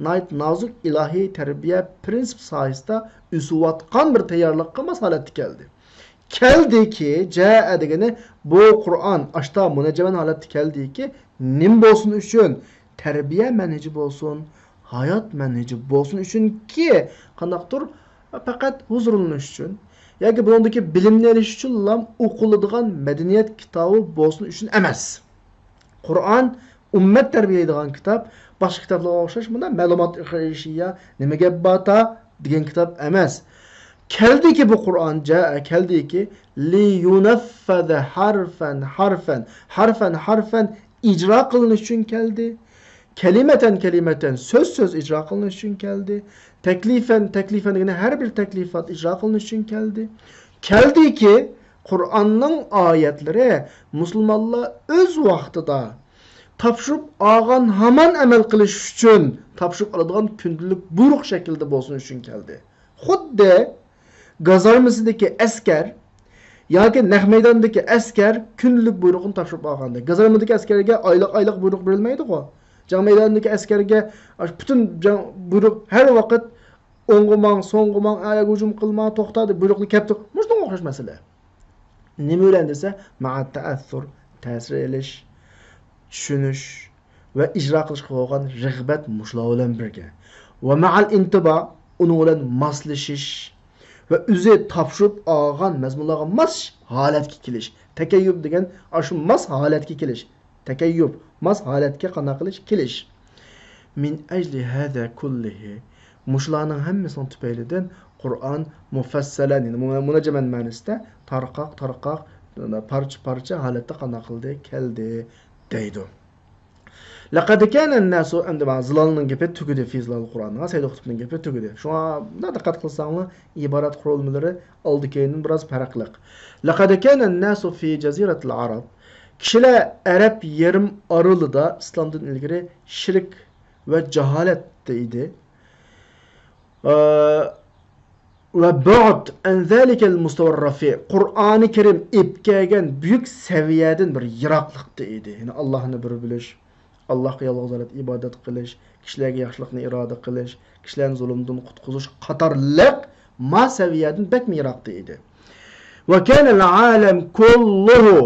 ناھايىتى نازۇك ئىلاھىي تەربىيە پرىنسىپ ساھەسىدە ئۆسۈۋاتقان بىر تەييارلىققا ماس ھالەتتە كەلدى. كەلدىكى، جاء دېگىنى بۇ قۇرئان ئاشتا مۇنەججەمەن ھالەتتە كەلدىكى، نېمە بولسۇن ئۈچۈن؟ تەربىيە مەنھىجى بولسۇن، ھايات مەنھىجى بولسۇن ئۈچۈنكى، قانداقتۇر پەقەت ھۇزۇرلىنىش ئۈچۈن ياكى بۇنىڭدىكى بىلىمنى ئېلىش ئۈچۈنلا ئوقۇلىدىغان مەدەنىيەت كىتابى بولسۇن ئۈچۈن ئەمەس. قۇرئان ئۈممەت تەربىيەلەيدىغان كىتاب، باشقا كىتابلارغا ئوخشاش مۇنداق مەلۇمات ئېشىيا، نېمە گەپ بارتا دېگەن كىتاب ئەمەس. كەلدىكى بۇ قۇرئان، جاء، كەلدىكى، لينفذ حرفا حرفا، حرفا حرفا ئىجرا قىلىنىش ئۈچۈن كەلدى. كەلىمەتەن كەلىمەتەن، سۆز سۆز ئىجرا قىلىنىش ئۈچۈن كەلدى. تەكلىفەن، تەكلىفەن دېگىنى ھەر بىر تەكلىفات ئىجرا قىلىنىش ئۈچۈن كەلدى. كەلدىكى، قۇرئاننىڭ ئايەتلىرى مۇسۇلمانلار ئۆز ۋاقتىدا تاپشۇرۇپ ئالغان ھامان ئەمەل قىلىش ئۈچۈن تاپشۇرۇپ ئالىدىغان كۈندىلىك بۇيرۇق شەكلىدە بولسۇن ئۈچۈن كەلدى. خۇددى گازارمىسىدىكى ئەسكەر ياكى نەق مەيداندىكى ئەسكەر كۈندىلىك بۇيرۇقنى تاپشۇرۇپ ئالغاندەك. گازارمىدىكى ئەسكەرگە ئايلىق، ئايلىق بۇيرۇق بېرىلمەيدىغۇ. جەڭ مەيدانىدىكى ئەسكەرگە ئاشۇ پۈتۈن جەڭ بۇيرۇق ھەر ۋاقىت ئوڭغا ماڭ، سوڭغا ماڭ، ئەگەرگە ھۇجۇم قىلما، توختا دەپ بۇيرۇقنى كەپ تۇر. مۇشۇنىڭغا ئوخشاش مەسىلە. نېمە بىلەن دېسە، مەئەت تەئەسسۇر، تەسىر ئېلىش، چۈشىنىش ۋە ئىجرا قىلىشقا بولغان رىغبەت مۇشۇلار بىلەن بىرگە. ۋە مەئەل ئىنتىبا، ئۇنىڭ بىلەن ماسلىشىش ۋە ئۆزى تاپشۇرۇپ ئالغان مەزمۇنلارغا ماس ھالەتكە كېلىش. تەكەييۇپ دېگەن ئاشۇ ماس ھالەتكە كېلىش. تەكەييۇپ، ماس ھالەتكە قانداق قىلىش؟ كېلىش. من أجل هذا كله، مۇشۇلارنىڭ ھەممىسىنىڭ تۈپەيلىدىن قۇرئان مۇفەسسەلەن، يەنى مۇنەججەمەن مەنىسىدە تارقاق، تارقاق، پارچە، پارچە ھالەتتە قانداق قىلدى؟ كەلدى دەيدۇ. لەقەد كانە ناسۇ، ئەمدى مانا زىلالنىڭ گېپى تۈگىدى، فى زىلال قۇرئانغا، سەيد قۇتۇپنىڭ گېپى تۈگىدى. شۇڭا مۇنداق دىققەت قىلساڭلار، ئىبارەت قۇرۇلمىلىرى ئالدى كەينىدىن بىراز پەرقلىق. لەقەد كانە ناسۇ فى جەزىرەتىل ئەرەب. كىشىلەر ئەرەب يېرىم ئارىلىدا ئىسلامدىن ئىلگىرى شىرك ۋە جاھالەتتە ئىدى. ئە، ۋە بۇئد ئەن زالىكەل مۇستەۋەر رەفىئ. قۇرئانى كەرىم ئېلىپ كەلگەن بۈيۈك سەۋىيەدىن بىر يىراقلىقتا ئىدى. يەنى ئاللاھنى بىر بىلىش، ئاللاھقا يالغۇز ئىبادەت قىلىش، كىشىلەرگە ياخشىلىقنى ئىرادە قىلىش، كىشىلەرنى زۇلۇمدىن قۇتقۇزۇش قاتارلىق ما سەۋىيەدىن بەكمۇ يىراقتا ئىدى. ۋە كانەل ئالەم كۇللۇھۇ.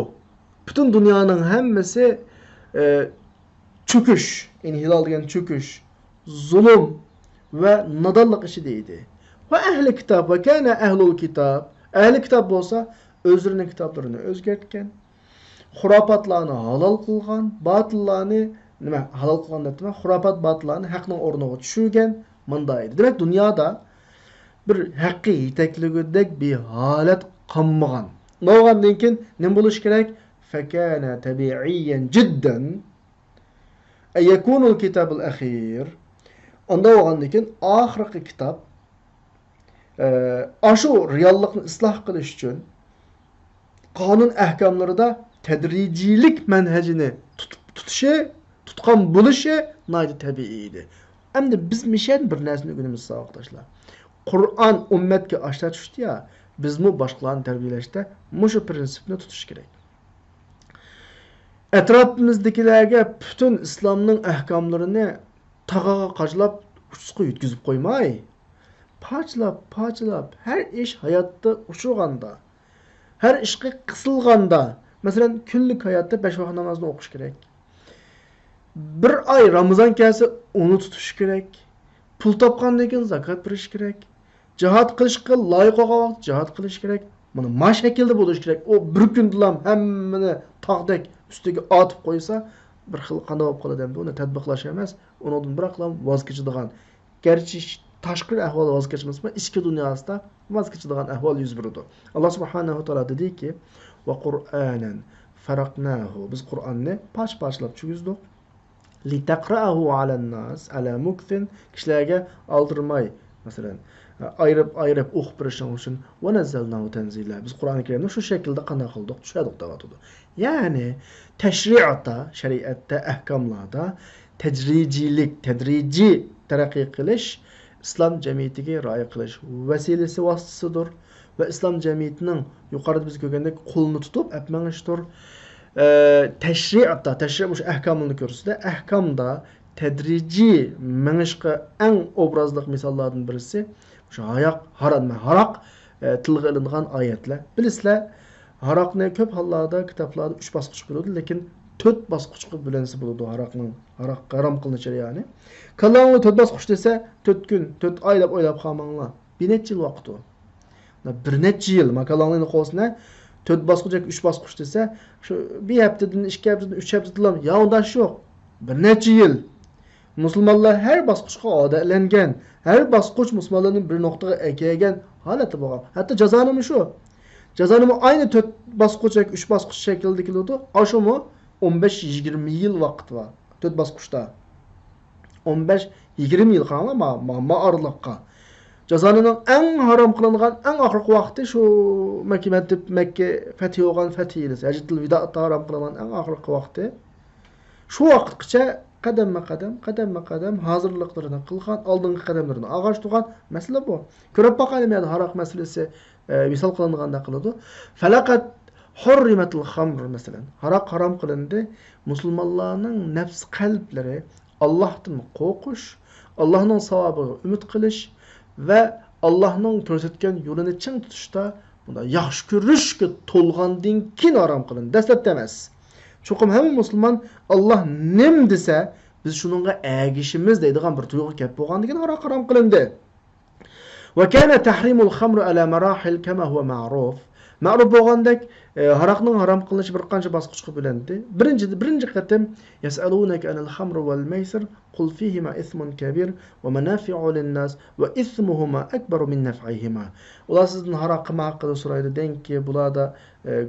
پۈتۈن دۇنيانىڭ ھەممىسى، ئە، چۆكۈش، ئىنھىلال دېگەن چۆكۈش، زۇلۇم ۋە نادانلىق ئىچىدە ئىدى. ۋە ئەھلى كىتاب، ۋە كانە ئەھلۇل كىتاب، ئەھلى كىتاب بولسا ئۆزلىرىنىڭ كىتابلىرىنى ئۆزگەرتكەن، خۇراپاتلارنى ھالال قىلغان، باتىللارنى، نېمە، ھالال قىلغان دەپتىمەن، خۇراپات باتىللارنى ھەقنىڭ ئورنىغا چۈشۈرگەن، مۇنداق ئىدى. دېمەك، دۇنيادا بىر ھەققە يېتەكلىگۈدەك بىر ھالەت قالمىغان. بولغاندىن كېيىن نېمە بولۇشى كېرەك؟ فكان طبيعيا جدا أن يكون الكتاب الأخير. ئانداق بولغاندىن كېيىن ئاخىرقى كىتاب، ئە، ئاشۇ رېئاللىقنى ئىسلاھ قىلىش ئۈچۈن قانۇن ئەھكاملىرىدا تەدرىجىيلىك مەنھەجىنى تۇتۇپ، تۇتۇشى، تۇتقان بولۇشى ناھايىتى تەبىئىي ئىدى. ئەمدى بىز مىشەن بىر نەرسىنى ئۆگىنىمىز، ساۋاقداشلار. قۇرئان ئۈممەتكە ئاشتا چۈشتى يا، بىزمۇ باشقىلارنى تەربىيەلەشتە مۇشۇ پرىنسىپنى تۇتۇش كېرەك. ئەتراپىمىزدىكىلەرگە پۈتۈن ئىسلامنىڭ ئەھكاملىرىنى تاغىغا قاچىلاپ، ئۇچقا يۆتكىزىپ قويماي، پارچىلاپ، پارچىلاپ، ھەر ئىش ھاياتتا ئۇچرىغاندا، ھەر ئىشقا قىسىلغاندا، مەسىلەن، كۈنلۈك ھاياتتا بەش ۋاق نامازنى ئوقۇش كېرەك. بىر ئاي رامىزان كەلسە، ئۇنى تۇتۇش كېرەك. پۇل تاپقاندىن كېيىن زاكات بېرىش كېرەك. جىھاد قىلىشقا لايىق بولغان ۋاقىت جىھاد قىلىش كېرەك. مانا ما شەكىلدە بولۇش كېرەك. ئۇ بىر كۈندىلا ھەممىنى تاغدەك ئۈستىگە ئاتىپ قويسا، بىر خىل قانداق بولۇپ قالىدۇ ئەمدى؟ ئۇنى تەتبىقلاش ئەمەس، ئۇنىڭدىن بىراقلا ۋاز كېچىدىغان. گەرچە تاشقى ئەھۋال ۋاز كەچمىسىمۇ، ئىچكى دۇنياسىدا ۋاز كېچىدىغان ئەھۋال يۈز بېرىدۇ. ئاللا سۇبھانەھۇ تائالا دېدىكى، ۋە قۇرئانەن فەرەقناھۇ، بىز قۇرئاننى پارچە-پارچىلاپ چۈشۈرگۈزدۇق. لىتەقرەئەھۇ ئەلەنناس ئەلا مۇكسىن، كىشىلەرگە ئالدىرىماي، مەسىلەن، ئايرىپ-ئايرىپ ئوقۇپ بېرىشىڭ ئۈچۈن، ۋە نەززەلناھۇ تەنزىلە، بىز قۇرئان كەرىمنى شۇ شەكىلدە قانداق قىلدۇق، چۈشۈردۇق دەۋاتىدۇ. يەنى تەشرىئاتتا، شەرىئەتتە، ئەھكاملاردا تەدرىجىيلىك، تەدرىجىي تەرەققىي قىلىش ئىسلام جەمئىيىتىگە رىئايە قىلىش ۋەسىلىسى، ۋاسىتىسىدۇر. ۋە ئىسلام جەمئىيىتىنىڭ يۇقىرىدا بىز كۆرگەندەك قولىنى تۇتۇپ ئەپ مېڭىشتۇر. ئە، تەشرىئاتتا، تەشرىئ مۇشۇ ئەھكامنى كۆرسىتىدۇ. ئەھكامدا تەدرىجىي مېڭىشقا ئەڭ ئوبرازلىق مىساللاردىن بىرسى مۇشۇ ھاياق، ھارام، ھاراق، ئە، تىلغا ئېلىنغان ئايەتلەر. بىلىسىلەر، ھاراقنى كۆپ ھاللاردا، كىتابلاردا ئۈچ باسقۇچقا بۆلىدۇ، لېكىن تۆت باسقۇچقا بۆلۈنسە بولىدۇ ھاراقنىڭ، ھاراق ھارام قىلىنىش جەريانى. كاللاڭلار تۆت باسقۇچ دېسە، تۆت كۈن، تۆت ئاي دەپ ئويلاپ قالماڭلار. بىر نەچچە يىل ۋاقىت ئۇ. بىر نەچچە يىل، ماكاللاڭلىنى قوسنا، تۆت باسقۇچ ياكى ئۈچ باسقۇچ دېسە، شۇ بىر ھەپتىدىن، ئىككى ھەپتىدىن، ئۈچ ھەپتىدىنلا، يا ئۇنداق ئىش يوق. بىر نەچچە يىل. مۇسۇلمانلار ھەر باسقۇچقا ئادەتلەنگەن، ھەر باسقۇچ مۇسۇلمانلارنى بىر نۇقتىغا ئەكەلگەن ھالەتتە بولغان. ھەتتا جازانىمۇ شۇ. جازانىمۇ ئاينى تۆت باسقۇچ ياكى ئۈچ باسقۇچ شەكلىدە كېلىدۇ. ئاشۇمۇ ئون بەش يىگىرمە يىل ۋاقىت بار. تۆت باسقۇچتا. ئون بەش يىگىرمە يىل قاراڭلار، ما، ما، ما ئارىلىققا. جازانىنىڭ ئەڭ ھارام قىلىنغان، ئەڭ ئاخىرقى ۋاقتى شۇ مەككە، مەككە، مەككە فەتھى بولغان فەتھى يىلى، ھەجرەتۇل ۋىدائتا ھارام قىلىنغان ئەڭ ئاخىرقى ۋاقتى. شۇ ۋاقىتقىچە قەدەممۇ قەدەم، قەدەممۇ قەدەم ھازىرلىقلىرىنى قىلغان، ئالدىنقى قەدەملىرىنى ئالغاچ تۇرغان مەسىلە بۇ. كۆرۈپ باقايلى، مەيەردە ھاراق مەسىلىسى، ئە، مىسال قىلىنغاندەك قىلىدۇ. فەلەقەد ھۇررىمەتىل خەمر، مەسىلەن، ھاراق ھارام قىلىندى. مۇسۇلمانلارنىڭ نەپس قەلبلىرى ئاللاھتىن قورقۇش، ئاللاھنىڭ ساۋابىغا ئۈمىد قىلىش ۋە ئاللاھنىڭ كۆرسەتكەن يولىنى چىڭ تۇتۇشتا بۇنداق ياخشى كۆرۈشكە تولغاندىن كېيىن ھارام قىلىندى. دەسلەپتە ئەمەس. چوقۇم ھەممە مۇسۇلمان ئاللاھ نېمە دېسە، بىز شۇنىڭغا ئەگىشىمىز دەيدىغان بىر تۇيغۇ كەپ بولغاندىن كېيىن ھاراق ھارام قىلىندى. وكان تحريم الخمر على مراحل كما هو معروف. مەلۇم بولغاندەك، ئە، ھاراقنىڭ ھارام قىلىنىشى بىر قانچە باسقۇچقا بۆلۈندى. بىرىنچى، بىرىنچى قېتىم، يەسئەلۇنەكە ئەنىل خەمرى ۋەل مەيسىر، قۇل فىھىما ئىسمۇن كەبىر ۋە مەنافىئۇ لىنناس ۋە ئىسمۇھۇما ئەكبەرۇ مىن نەفئىھىما. ئۇلار سىزدىن ھاراق قىلما ھەققىدە سورايدۇ، دەڭكى، بۇلاردا، ئە،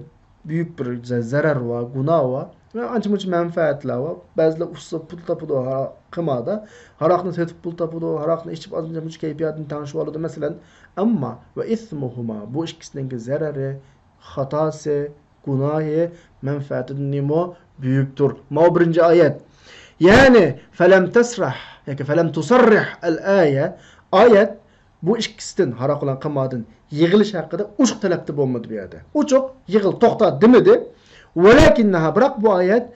بۈيۈك بىر زە-، زەرەر ۋە گۇناھ ۋە، ۋە ئانچە مۇنچە مەنپەئەتلەر ۋە بەزىلەر ئۇسسا پۇل تاپىدۇ ھاراق قىماردا، ھاراقنى سېتىپ پۇل تاپىدۇ، ھاراقنى ئىچىپ ئانچە مۇنچە كەيپىياتىنى تەڭشىۋالىدۇ، مەسىلەن. ئەمما ۋە ئىسمۇھۇما، بۇ ئىككىسىنىڭكى زەرىرى، خاتاسى، گۇناھى، مەنپەئەتىدىن نېمە بۈيۈكتۇر. ماۋۇ بىرىنچى ئايەت. يەنى، فەلەم تەسرەھ ياكى فەلەم تۇسەررىھ ئەل ئايە، ئايەت بۇ ئىككىسىدىن، ھاراق بىلەن قىماردىن يىغىلىش ھەققىدە ئوچۇق تەلەپتە بولمىدى بۇ يەردە. ئوچۇق، يىغىل، توختا دېمىدى. ۋەلەكىننەھا، بىراق بۇ ئايەت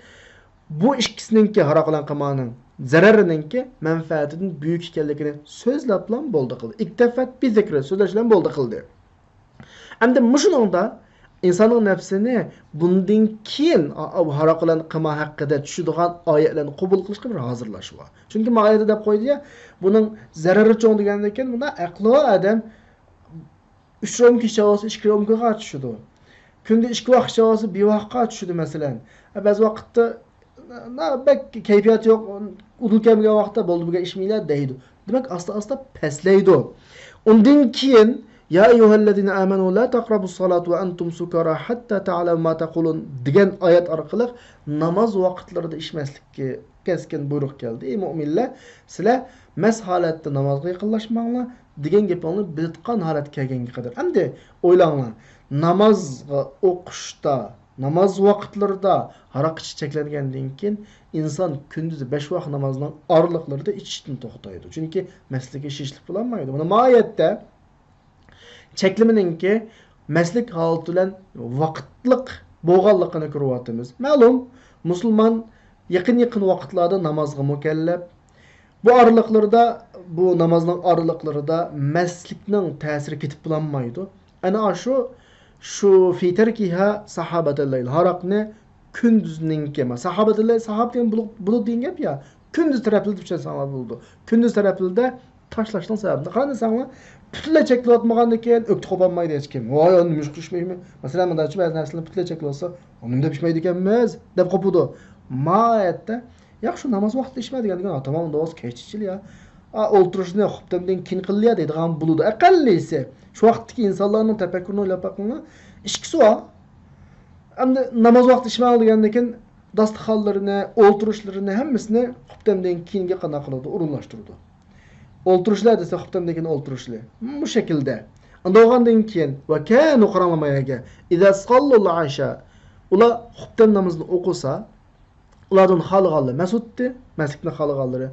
بۇ ئىككىسىنىڭكى، ھاراق بىلەن قىمارنىڭ زەرىرىنىڭكى مەنپەئەتىدىن بۈيۈك ئىكەنلىكىنى سۆزلەپلا بولدى قىلدى. ئىكتەفەت بى زىكرى، سۆزلەش بىلەن بولدى قىلدى. ئەمدى مۇشۇنىڭدا ئىنساننىڭ نەپسىنى بۇندىن كېيىن ئا-، ئا-، ھاراق بىلەن قىمار ھەققىدە چۈشىدىغان ئايەتلەرنى قوبۇل قىلىشقا بىر ھازىرلاش بار. چۈنكى ما ئايەتتە دەپ قويدى يا، بۇنىڭ زەرىرى چوڭ دېگەندىن كېيىن، بۇنداق ئەقلى بار ئادەم ئۈچ رومكا ئىچەۋالسا، ئىككى رومكىغا چۈشىدۇ. كۈندە ئىككى ۋاق ئىچەۋالسا، بىر ۋاققا چۈشىدۇ، مەسىلەن. ئە، بەزى ۋاقىتتا، نا، بەك كەيپىياتى يوق، ئۇدۇل كەلمىگەن ۋاقىتتا، بولدى، بۈگۈن ئىچمەيلى، دەيدۇ. دېمەك، ئاستا-ئاستا پەسلەيدۇ. ئۇندىن كېيىن، يا ئەييۇھەللەزىنە ئامەنۇ لا تەقرەبۇس سالاتا ۋە ئەنتۇم سۇكارا ھەتتا تەئلەمۇ ما تەقۇلۇن دېگەن ئايەت ئارقىلىق ناماز ۋاقىتلىرىدا ئىچمەسلىككە كەسكىن بۇيرۇق كەلدى. ئەي مۆمىنلەر، سىلەر مەست ھالەتتە نامازغا يېقىنلاشماڭلار دېگەن گېپىڭلار بىلىدىغان ھالەتكە كەلگەنگە قەدەر. ئەمدى ئويلاڭلار، نامازغا ئوقۇشتا، ناماز ۋاقىتلىرىدا ھاراق ئىچىش چەكلەنگەندىن كېيىن، ئىنسان كۈندۈزى بەش ۋاق نامازنىڭ ئارىلىقلىرىدا ئىچىشتىن توختايدۇ. چۈنكى مەستلىكى شېشىلىپ بولالمايدۇ. مانا ما ئايەتتە چەكلىمىنىڭكى مەستلىك ھالىتى بىلەن ۋاقىتلىق بولغانلىقىنى كۆرۈۋاتىمىز. مەلۇم، مۇسۇلمان يېقىن-يېقىن ۋاقىتلاردا نامازغا مۇكەللەپ. بۇ ئارىلىقلىرىدا، بۇ نامازنىڭ ئارىلىقلىرىدا مەستلىكنىڭ تەسىرى كېتىپ بولالمايدۇ. ئەنە ئاشۇ، شۇ فى تەركىھا ساھابەتەللەيل، ھاراقنى كۈندۈزنىڭكى، ما، ساھابەتەللەيل، ساھابە دېگەن بۇلۇت، بۇلۇت دېگەن گەپ يا. كۈندۈز تەرەپلىدە چۈشەنسەڭلار بولىدۇ. كۈندۈز تەرەپلىدە تاشلاشنىڭ سەۋەبىنى قارىساڭلار، پۈتۈنلەي چەكلىۋاتمىغاندىكىن ئۆكتە قوپالمايدۇ ھېچكىم. ۋاي، ئەمدى نېمە قىلىشمايمەن؟ مەسىلەن، مۇنداقچە بەزى نەرسىلەرنى پۈتۈنلەي چەكلىۋاتسا، ئۇنى نېمە دەپ ئىچمەيدىكەنمىز دەپ قوپىدۇ. ما ئايەتتە، ياخشى، ناماز ۋاقتىدا ئىچمە دېگەن، دېگەن، تامام، دوست، كەچ ئىچىل يا. ئا، ئولتۇرۇشنى خۇپتەمدىن كېيىن قىلىلىيا دەيدىغان بولىدۇ. ئەقەللىسى شۇ ۋاقىتتىكى ئىنسانلارنىڭ تەپەككۇرىنى ئويلاپ باققىنىڭلار، ئىككىسى بار. ئەمدى ناماز ۋاقتىدا ئىچمەڭ دېگەندىن كېيىن، داستىخانلىرىنى، ئولتۇرۇشلىرىنى ھەممىسىنى خۇپتەمدىن كېيىنگە قانداق قىلىدۇ؟ ئورۇنلاشتۇرىدۇ. ئولتۇرۇشلار دېسە، خۇپتەمدىن كېيىن ئولتۇرۇشلار. مۇشۇ شەكىلدە. ئاندىن بولغاندىن كېيىن، ۋە كانۇ، قاراڭلىمايگە، ئىزا ساللۇل ئەشا، ئۇلار خۇپتەم نامىزىنى ئوقۇسا، ئۇلاردىن خالىغانلىرى مەست ئىدى، مەستلىكنى خالىغانلىرى.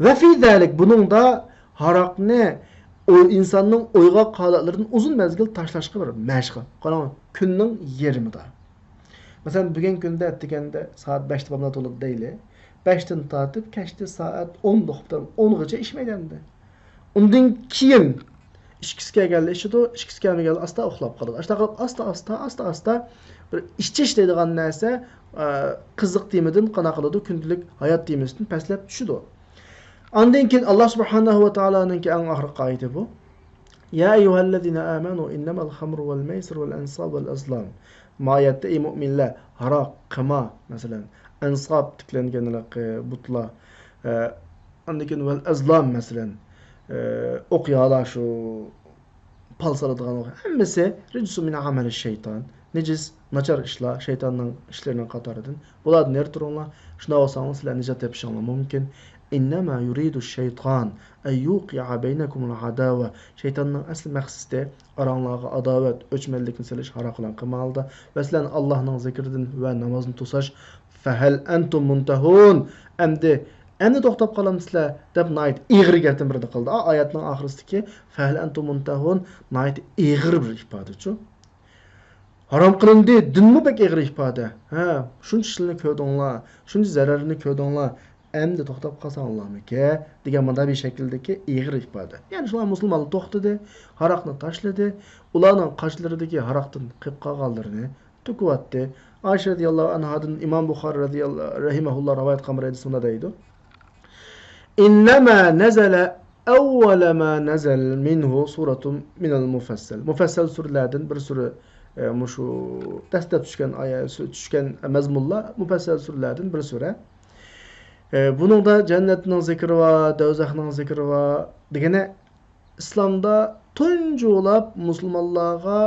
ۋە فى زالىك، بۇنىڭدا ھاراقنى ئو-، ئىنساننىڭ ئويغاق ھالەتلىرىدىن ئۇزۇن مەزگىل تاشلاشقا بىر مەشىق. قاراڭ، كۈننىڭ يېرىمىدا. مەسىلەن، بۈگۈن كۈندە ئەتىگەندە سائەت بەشتە بامدات بولىدۇ دەيلى. بەشتىن تارتىپ كەچتە سائەت ئوندا، خۇپتەم ئونغىچە ئىچمەيدۇ ئەمدى. ئۇندىن كېيىن ئىچكۈسى كەلگەندە ئىچىدۇ، ئىچكۈسى كەلمىگەندە ئاستا ئۇخلاپ قالىدۇ. ئاشۇنداق قىلىپ ئاستا، ئاستا، ئاستا، ئاستا بىر ئىچىش دەيدىغان نەرسە، ئە، قىزىق تېمىدىن قانداق قىلىدۇ؟ كۈندىلىك ھايات تېمىسىدىن پەسلەپ چۈشىدۇ. ئاندىن كېيىن ئاللا سۇبھانەھۇ ۋە تائالانىڭكى ئەڭ ئاخىرقى ئايىتى بۇ. يا ئەييۇھەللەزىنە ئامەنۇ ئىننەمەل خەمرۇ ۋەل مەيسىر ۋەل ئەنساب ۋەل ئەزلام. ما ئايەتتە، ئەي مۆمىنلەر، ھاراق، قىمار، مەسىلەن، ئەنساب تىكلەنگەن ھېلىقى بۇتلار، ئە، ئاندىن كېيىن ۋەل ئەزلام، مەسىلەن، ئە، ئوقيالار، شۇ پال سالىدىغان ھەممىسى رىجسۇن مىن ئەمەلى شەيتان. نىجىس، ناچار ئىشلار، شەيتاننىڭ ئىشلىرىنىڭ قاتارىدىن. بۇلاردىن نېرى تۇرۇڭلار. شۇنداق بولساڭلار سىلەر نىجات تېپىشىڭلار مۇمكىن. ئىننەما يۇرىدۇ شەيتان ئەن يۇقىئە بەينەكۇمۇل ئاداۋە. شەيتاننىڭ ئەسلى مەقسىتى ئاراڭلارغا ئاداۋەت، ئۆچمەنلىكنى سېلىش ھاراق بىلەن قىماردا ۋە سىلەرنى ئاللاھنىڭ زىكرىدىن ۋە نامازدىن توساش. فەھەل ئەنتۇم مۇنتەھۇن. ئەمدى، ئەمدى توختاپ قالامسىلەر دەپ ناھايىتى ئېغىر گەپنى بىرنى قىلدى. ئا، ئايەتنىڭ ئاخىرىسىدىكى فەھەل ئەنتۇم مۇنتەھۇن ناھايىتى ئېغىر بىر ئىپادىچۇ. ھارام قىلىندى، دىنمۇ بەك ئېغىر ئىپادە. ھە، شۇنچە ئىشلارنى كۆردۈڭلار، شۇنچە زەرەرنى كۆردۈڭلار، ئەمدى توختاپ قالساڭلارمىكە دېگەن مۇنداق بىر شەكىلدىكى ئېغىر ئىپادە. يەنى شۇلار مۇسۇلمانلار توختىدى، ھاراقنى تاشلىدى، ئۇلارنىڭ قاچىلىرىدىكى ھاراقتىن قېلىپ قالغانلىرىنى تۆكۈۋەتتى. ئائىشە رەزىياللاھۇ ئەنھادىن ئىمام بۇخارى رەزىياللا-، رەھىمەھۇللا رىۋايەت قىلغان بىر ھەدىسىدە مۇنداق دەيدۇ. ئىننەما نەزەلە ئەۋۋەلە ما نەزەل مىنھۇ سۇرەتۇن مىنەل مۇفەسسەل. مۇفەسسەل سۈرىلەردىن بىر سۈرە ئە، مۇشۇ دەسلەپ چۈشكەن ئايە-، چۈشكەن مەزمۇنلار مۇپەسسەل سۈرىلەردىن بىر سۈرە. ئە، بۇنىڭدا جەننەتنىڭ زىكرى بار، دوزاخنىڭ زىكرى بار دېگىنە، ئىسلامدا تۇنجى بولۇپ مۇسۇلمانلارغا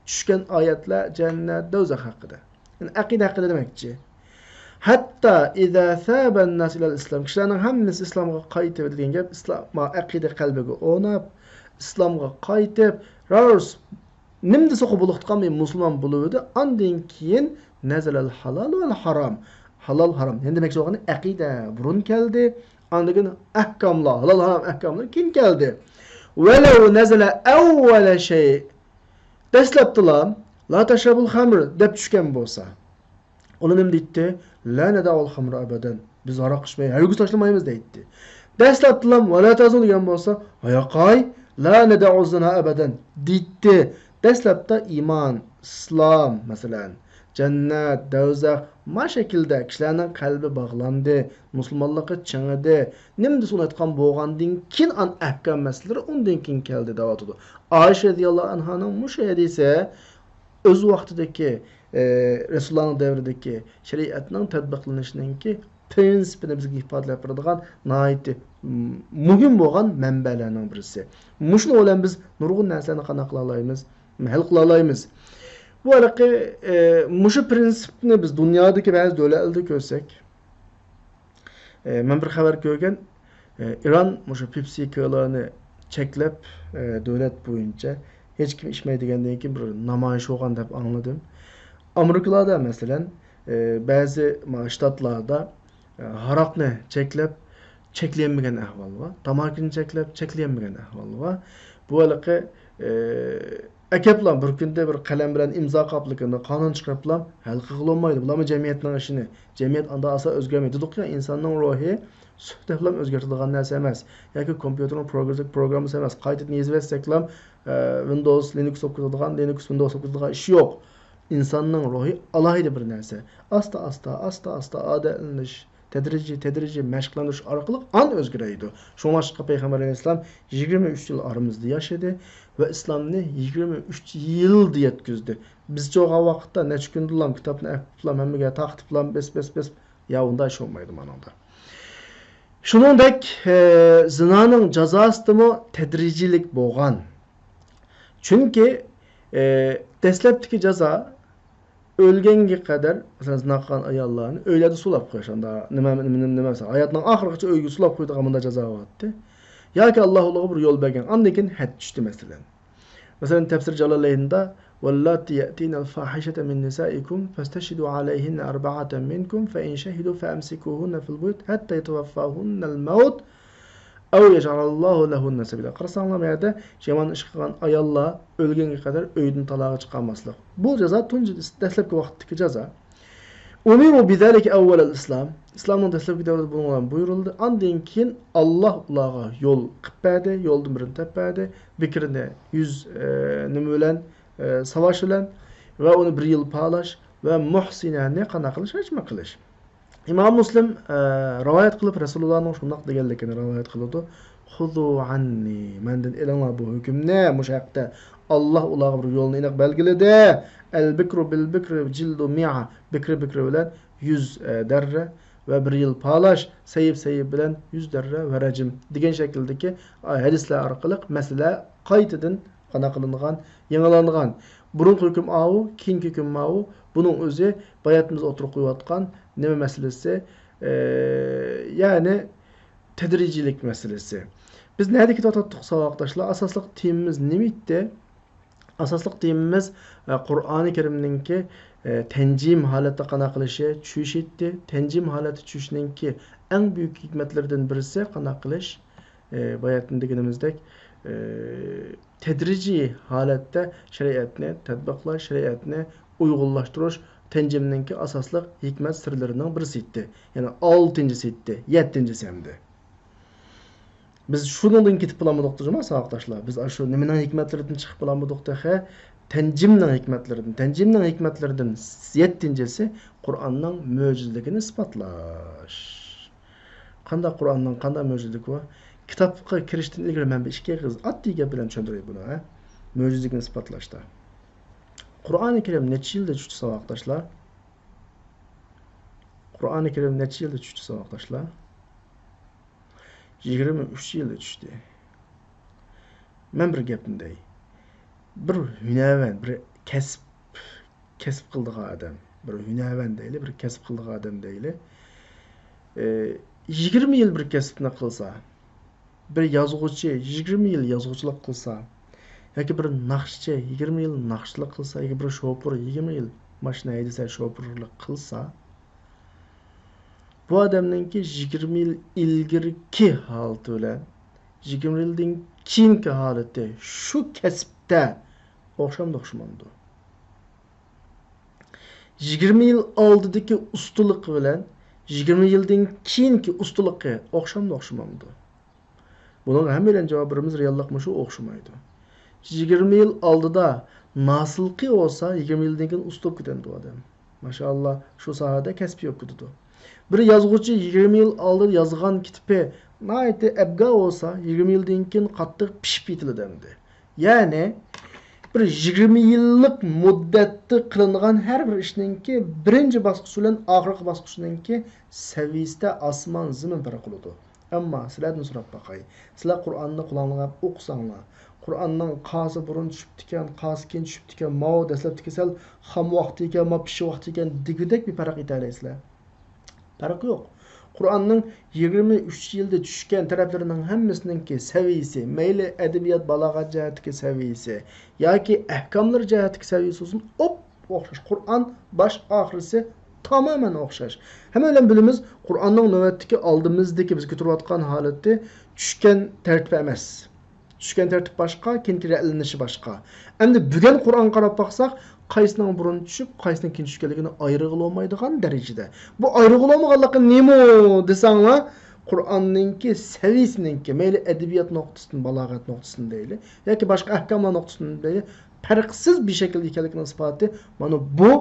چۈشكەن ئايەتلەر جەننەت، دوزاخ ھەققىدە. يەنى ئەقىدە ھەققىدە دېمەكچى. ھەتتا ئىزا سابەن ناس ئىلەل ئىسلام، كىشىلەرنىڭ ھەممىسى ئىسلامغا قايتىۋىدى دېگەن گەپ، ئىسلام، ئەقىدە قەلبىگە ئورناپ، ئىسلامغا قايتىپ، راست نېمە دېسە قوبۇل قىلغان مۇسۇلمان بولۇۋىدى. ئاندىن كېيىن نەزەلەل ھالال ۋەل ھارام. ھالال، ھارام. يەنى دېمەكچى بولغىنى ئەقىدە بۇرۇن كەلدى. ئاندىن كېيىن ئەھكاملار، ھالال، ھارام ئەھكاملىرى كېيىن كەلدى. ۋەلەۋ نەزەلە ئەۋۋەلە شەي. دەسلەپتىلا لا تەشرەبۇل خەمر دەپ چۈشكەن بولسا. ئۇلار نېمە دەيتتى؟ لا نەدەئۇل خەمرە ئەبەدەن. بىز ھاراق ئىچمەي، ھەرگىز تاشلىمايمىز دەيتتى. دەسلەپتىلام ۋە لا تەزنۇ دېگەن بولسا، ھاياقاي، لا نەدەئۇ زىنا ئەبەدەن دەيتتى. دەسلەپتە ئىمان، ئىسلام، مەسىلەن، جەننەت، دەۋزەخ، ما شەكىلدە كىشىلەرنىڭ قەلبى باغلاندى، مۇسۇلمانلىققا چىڭىدى. نېمە دېسە ئۇنى ئېيتقان بولغاندىن كېيىن ئان ئەھكام مەسىلىلىرى ئۇندىن كېيىن كەلدى دەۋاتىدۇ. ئائىشە رەزىياللاھۇ ئەنھانىڭ مۇشۇ ھەدىسى ئۆز ۋاقتىدىكى ئى، رەسۇلۇللانىڭ دەۋرىدىكى شەرىئەتنىڭ تەتبىقلىنىشىنىڭكى پرىنسىپىنى بىزگە ئىپادىلەپ بېرىدىغان ناھايىتى، م، مۇھىم بولغان مەنبەلەرنىڭ بىرسى. مۇشۇنىڭ بىلەن بىز نۇرغۇن نەرسىلەرنى قانداق قىلالايمىز؟ ھەل قىلالايمىز. بۇ ھېلىقى، ئى، مۇشۇ پرىنسىپنى بىز دۇنيادىكى بەزى دۆلەتلەردە كۆرسەك، ئى، مەن بىر خەۋەر كۆرگەن، ئى، ئىران مۇشۇ پېپسى كولانى چەكلەپ، ئى، دۆلەت بويىچە ھېچكىم ئىچمەيدىغاندىن كېيىن بىر نامايىش بولغان دەپ ئاڭلىدىم. ئامېرىكىلاردا مەسىلەن، ئى، بەزى ما-، شتاتلاردا، ئى، ھاراقنى چەكلەپ، چەكلىيەلمىگەن ئەھۋال بار. تاماكىنى چەكلەپ، چەكلىيەلمىگەن ئەھۋال بار. بۇ ھېلىقى، ئى، ئەكەپلا بىر كۈندە بىر قەلەم بىلەن ئىمزا قاپلىقىنى قانۇن چىقىرىپلا ھەل قىلغىلى بولمايدۇ. بۇلارمۇ جەمئىيەتنىڭ ئىشىنى، جەمئىيەت ئاندا ئاسا ئۆزگەرمەيدۇ. دېدۇقكى، ئىنساننىڭ روھى سۈت دەپلا ئۆزگەرتىدىغان نەرسە ئەمەس. ياكى كومپيۇتېرنىڭ پروگرېسسىك پروگراممىسى ئەمەس. قايتىدىن يېزىۋەتسەكلا، ئە، ۋىندوۋس، لىنۇكس بولۇپ كېتىدىغان، لىنۇكس، ۋىندوۋس بولۇپ كېتىدىغان ئىش يوق. ئىنساننىڭ روھى ئالاھىدە بىر نەرسە. ئاستا، ئاستا، ئاستا، ئاستا ئادەتلىنىش، تەدرىجىي، تەدرىجىي مەشىقلەندۈرۈش ئارقىلىق ئان ئۆزگىرەيدۇ. شۇڭلاشقا پەيغەمبەر ئەلەيھىسسالام يىگىرمە ئۈچ يىل ئارىمىزدا ياشىدى ۋە ئىسلامنى يىگىرمە ئۈچ يىلدا يەتكۈزدى. بىز چوغان ۋاقىتتا نەچچە كۈندىلا كىتابنى ئەكىپلا، ھەممىگە تارقىتىپلا، بېس، بېس، بېس. يا، ئۇنداق ئىش بولمايدۇ مانىڭدا. شۇنىڭدەك، ئە، زىنانىڭ جازاسىدىمۇ تەدرىجىيلىك بولغان. چۈنكى، ئە، دەسلەپتىكى جازا ئۆلگەنگە قەدەر، مەسىلەن، زىنا قىلغان ئاياللارنى ئۆيلەردە سۇلاپ قويۇش، ئاندا نېمە، نېمە، نېمە، نېمە، ھاياتنىڭ ئاخىرىغىچە ئۆيگە سۇلاپ قويىدىغان مۇنداق جازا بارتتى. ياكى ئاللا ئۇلارغا بىر يول بەرگەن، ئاندىن كېيىن ھەد چۈشتى، مەسىلەن. مەسىلەن، تەپسىر جالالەيندا، واللاتي يأتين الفاحشة من نسائكم فاستشهدوا عليهن أربعة منكم فإن شهدوا فأمسكوهن في البيوت حتى يتوفاهن الموت أو يجعل الله لهن سبيلا. قارىساڭلار، بۇ يەردە يامان ئىش قىلغان ئاياللار ئۆلگەنگە قەدەر ئۆيدىن تالاغا چىقالماسلىق. بۇ جازا تۇنجى دەسلەپكى ۋاقىتتىكى جازا. أمروا بذلك أول الإسلام. ئىسلامنىڭ دەسلەپكى دەۋرىدە بۇنىڭ بىلەن بۇيرۇلدى. ئاندىن كېيىن ئاللا ئۇلارغا يول قىلىپ بەردى، يولدىن بىرنى تېپىپ بەردى. بىكرىنى يۈز، ئە، نېمە بىلەن، ئە، ساۋاش بىلەن ۋە ئۇنى بىر يىل پالاش ۋە مۇھسىنەنى قانداق قىلىش؟ ھەجمە قىلىش. ئىمام مۇسلىم، ئە، رىۋايەت قىلىپ، رەسۇلۇللانىڭ شۇنداق دېگەنلىكىنى رىۋايەت قىلىدۇ. خذوا عني، مەندىن ئېلىڭلار بۇ ھۆكۈمنى، مۇشۇ ھەقتە. ئاللا ئۇلارغا بىر يولنى ئېنىق بەلگىلىدى. البكر بالبكر جلد مائة، بىكرى بىكرى بىلەن يۈز، ئە، دەررە ۋە بىر يىل پالاش، سەيىب سەيىب بىلەن يۈز دەررە ۋە رەجىم دېگەن شەكىلدىكى، ئە، ھەدىسلەر ئارقىلىق مەسىلە قايتىدىن قانداق قىلىنغان، يېڭىلانغان. بۇرۇنقى ھۆكۈم ئاۋۇ، كېيىنكى ھۆكۈم ماۋۇ. بۇنىڭ ئۆزى باياتىمىز ئوتتۇرىغا قويۇۋاتقان نېمە مەسىلىسى؟ ئە، يەنى تەدرىجىيلىك مەسىلىسى. بىز نەدە كېتىۋاتاتتۇق، ساۋاقداشلار؟ ئاساسلىق تېمىمىز نېمە ئىدى؟ ئاساسلىق تېمىمىز، ئە، قۇرئانى كەرىمنىڭكى، ئە، تەنجىم ھالەتتە قانداق قىلىشى، چۈشۈشى ئىدى. تەنجىم ھالەتتە چۈشۈشنىڭكى ئەڭ بۈيۈك ھېكمەتلىرىدىن بىرسى قانداق قىلىش؟ ئى، باياتىن دېگىنىمىزدەك، ئى، تەدرىجىي ھالەتتە شەرىئەتنى تەتبىقلاش، شەرىئەتنى ئۇيغۇنلاشتۇرۇش تەنجىمنىڭكى ئاساسلىق ھېكمەت سىرلىرىنىڭ بىرسى ئىدى. يەنى ئالتىنچىسى ئىدى، يەتتىنچىسى ئەمدى. بىز شۇنىڭدىن كېتىپ بولالمىدۇق جۇما، ساۋاقداشلار. بىز ئاشۇ نېمىنىڭ ھېكمەتلىرىدىن چىقىپ بولالمىدۇق تېخى؟ تەنجىمنىڭ ھېكمەتلىرىدىن. تەنجىمنىڭ ھېكمەتلىرىدىن يەتتىنچىسى قۇرئاننىڭ مۆجىزىلىكىنى ئىسپاتلاش. قانداق قۇرئاننىڭ قانداق مۆجىزىلىكى بار؟ كىتابقا كىرىشتىن ئىلگىرى مەن بىر ئىككى ئېغىز ئاددىي گەپ بىلەن چۈشەندۈرەي بۇنى، ھە؟ مۆجىزىلىكنى ئىسپاتلاشتا. قۇرئانى كەرىم نەچچە يىلدا چۈشتى، ساۋاقداشلار؟ قۇرئانى كەرىم نەچچە يىلدا چۈشتى، ساۋاقداشلار؟ يىگىرمە ئۈچ يىلدا چۈشتى. مەن بىر گەپنى دەي. بىر ھۈنەرۋەن، بىر كەسىپ، كەسىپ قىلىدىغان ئادەم، بىر ھۈنەرۋەن دەيلى، بىر كەسىپ قىلىدىغان ئادەم دەيلى. ئى، يىگىرمە يىل بىر كەسىپنى قىلسا، بىر يازغۇچى يىگىرمە يىل يازغۇچىلىق قىلسا، ياكى بىر ناخشىچى يىگىرمە يىل ناخشىچىلىق قىلسا، ياكى بىر شوپۇر يىگىرمە يىل ماشىنا ھەيدىسە، شوپۇرلۇق قىلسا، بۇ ئادەمنىڭكى يىگىرمە يىل ئىلگىرىكى ھالىتى بىلەن يىگىرمە يىلدىن كېيىنكى ھالىتى شۇ كەسىپتە ئوخشامدۇ، ئوخشىمامدۇ؟ يىگىرمە يىل ئالدىدىكى ئۇستىلىقى بىلەن يىگىرمە يىلدىن كېيىنكى ئۇستىلىقى ئوخشامدۇ، ئوخشىمامدۇ؟ بۇنىڭغا ھەممەيلەن جاۋاب بېرىمىز، رېئاللىق مۇشۇ، ئوخشىمايدۇ. يىگىرمە يىل ئالدىدا ناسىلقى بولسا، يىگىرمە يىلدىن كېيىن ئۇستا بولۇپ كېتەمدۇ ئادەم. ماشائاللا، شۇ ساھەدە كەسپى بولۇپ كېتىدۇ. بىر يازغۇچى يىگىرمە يىل ئالدىدا يازغان كىتىپى ناھايىتى ئەبگا بولسا، يىگىرمە يىلدىن كېيىن قاتتىق پىشىپ يېتىلىدۇ ئەمدى. يەنى، بىر يىگىرمە يىللىق مۇددەتتە قىلىنغان ھەر بىر ئىشنىڭكى بىرىنچى باسقۇچ بىلەن ئاخىرقى باسقۇچنىڭكى سەۋىيىسىدە ئاسمان زېمىن پەرق قىلىدۇ. ئەمما سىلەردىن سوراپ باقاي، سىلەر قۇرئاننى قۇلاقلىغان ئوقۇساڭلار، قۇرئاننىڭ قاسى بۇرۇن چۈشۈپتىكەن، قاسى كېيىن چۈشۈپتىكەن، ماۋۇ دەسلەپتىكى سەل خام ۋاقتى ئىكەن، ماۋۇ پىششىق ۋاقتى ئىكەن دېگۈدەك بىر پەرق ئېيتەلەيسىلەر؟ پەرقى يوق. قۇرئاننىڭ يىگىرمە ئۈچ يىلدا چۈشكەن تەرەپلىرىنىڭ ھەممىسىنىڭكى سەۋىيىسى، مەيلى ئەدەبىيات، بالاغەت جەھەتتىكى سەۋىيىسى ياكى ئەھكاملىرى جەھەتتىكى سەۋىيىسى بولسۇن، ئوپئوخشاش. قۇرئان باش ئاخىرىسى تامامەن ئوخشاش. ھەممە بىلەن بىلىمىز، قۇرئاننىڭ نۆۋەتتىكى ئالدىمىزدىكى بىز كۆتۈرۈۋاتقان ھالىتى چۈشكەن تەرتىپ ئەمەس. چۈشكەن تەرتىپ باشقا، كېيىنكى رەتلىنىشى باشقا. ئەمدى بۈگۈن قۇرئانغا قاراپ باقساق، قايسىنىڭ بۇرۇن چۈشۈپ، قايسىنىڭ كېيىن چۈشكەنلىكىنى ئايرىغىلى بولمايدىغان دەرىجىدە. بۇ ئايرىغىلى بولمىغانلىقى نېمە دېسەڭلار، قۇرئاننىڭكى سەۋىيىسىنىڭكى، مەيلى ئەدەبىيات نۇقتىسىدىن، بالاغەت نۇقتىسىدىن دەيلى، ياكى باشقا ئەھكاملار نۇقتىسىدىن دەيلى، پەرقسىز بىر شەكىلدە ئىكەنلىكىنىڭ ئىسپاتى مانا بۇ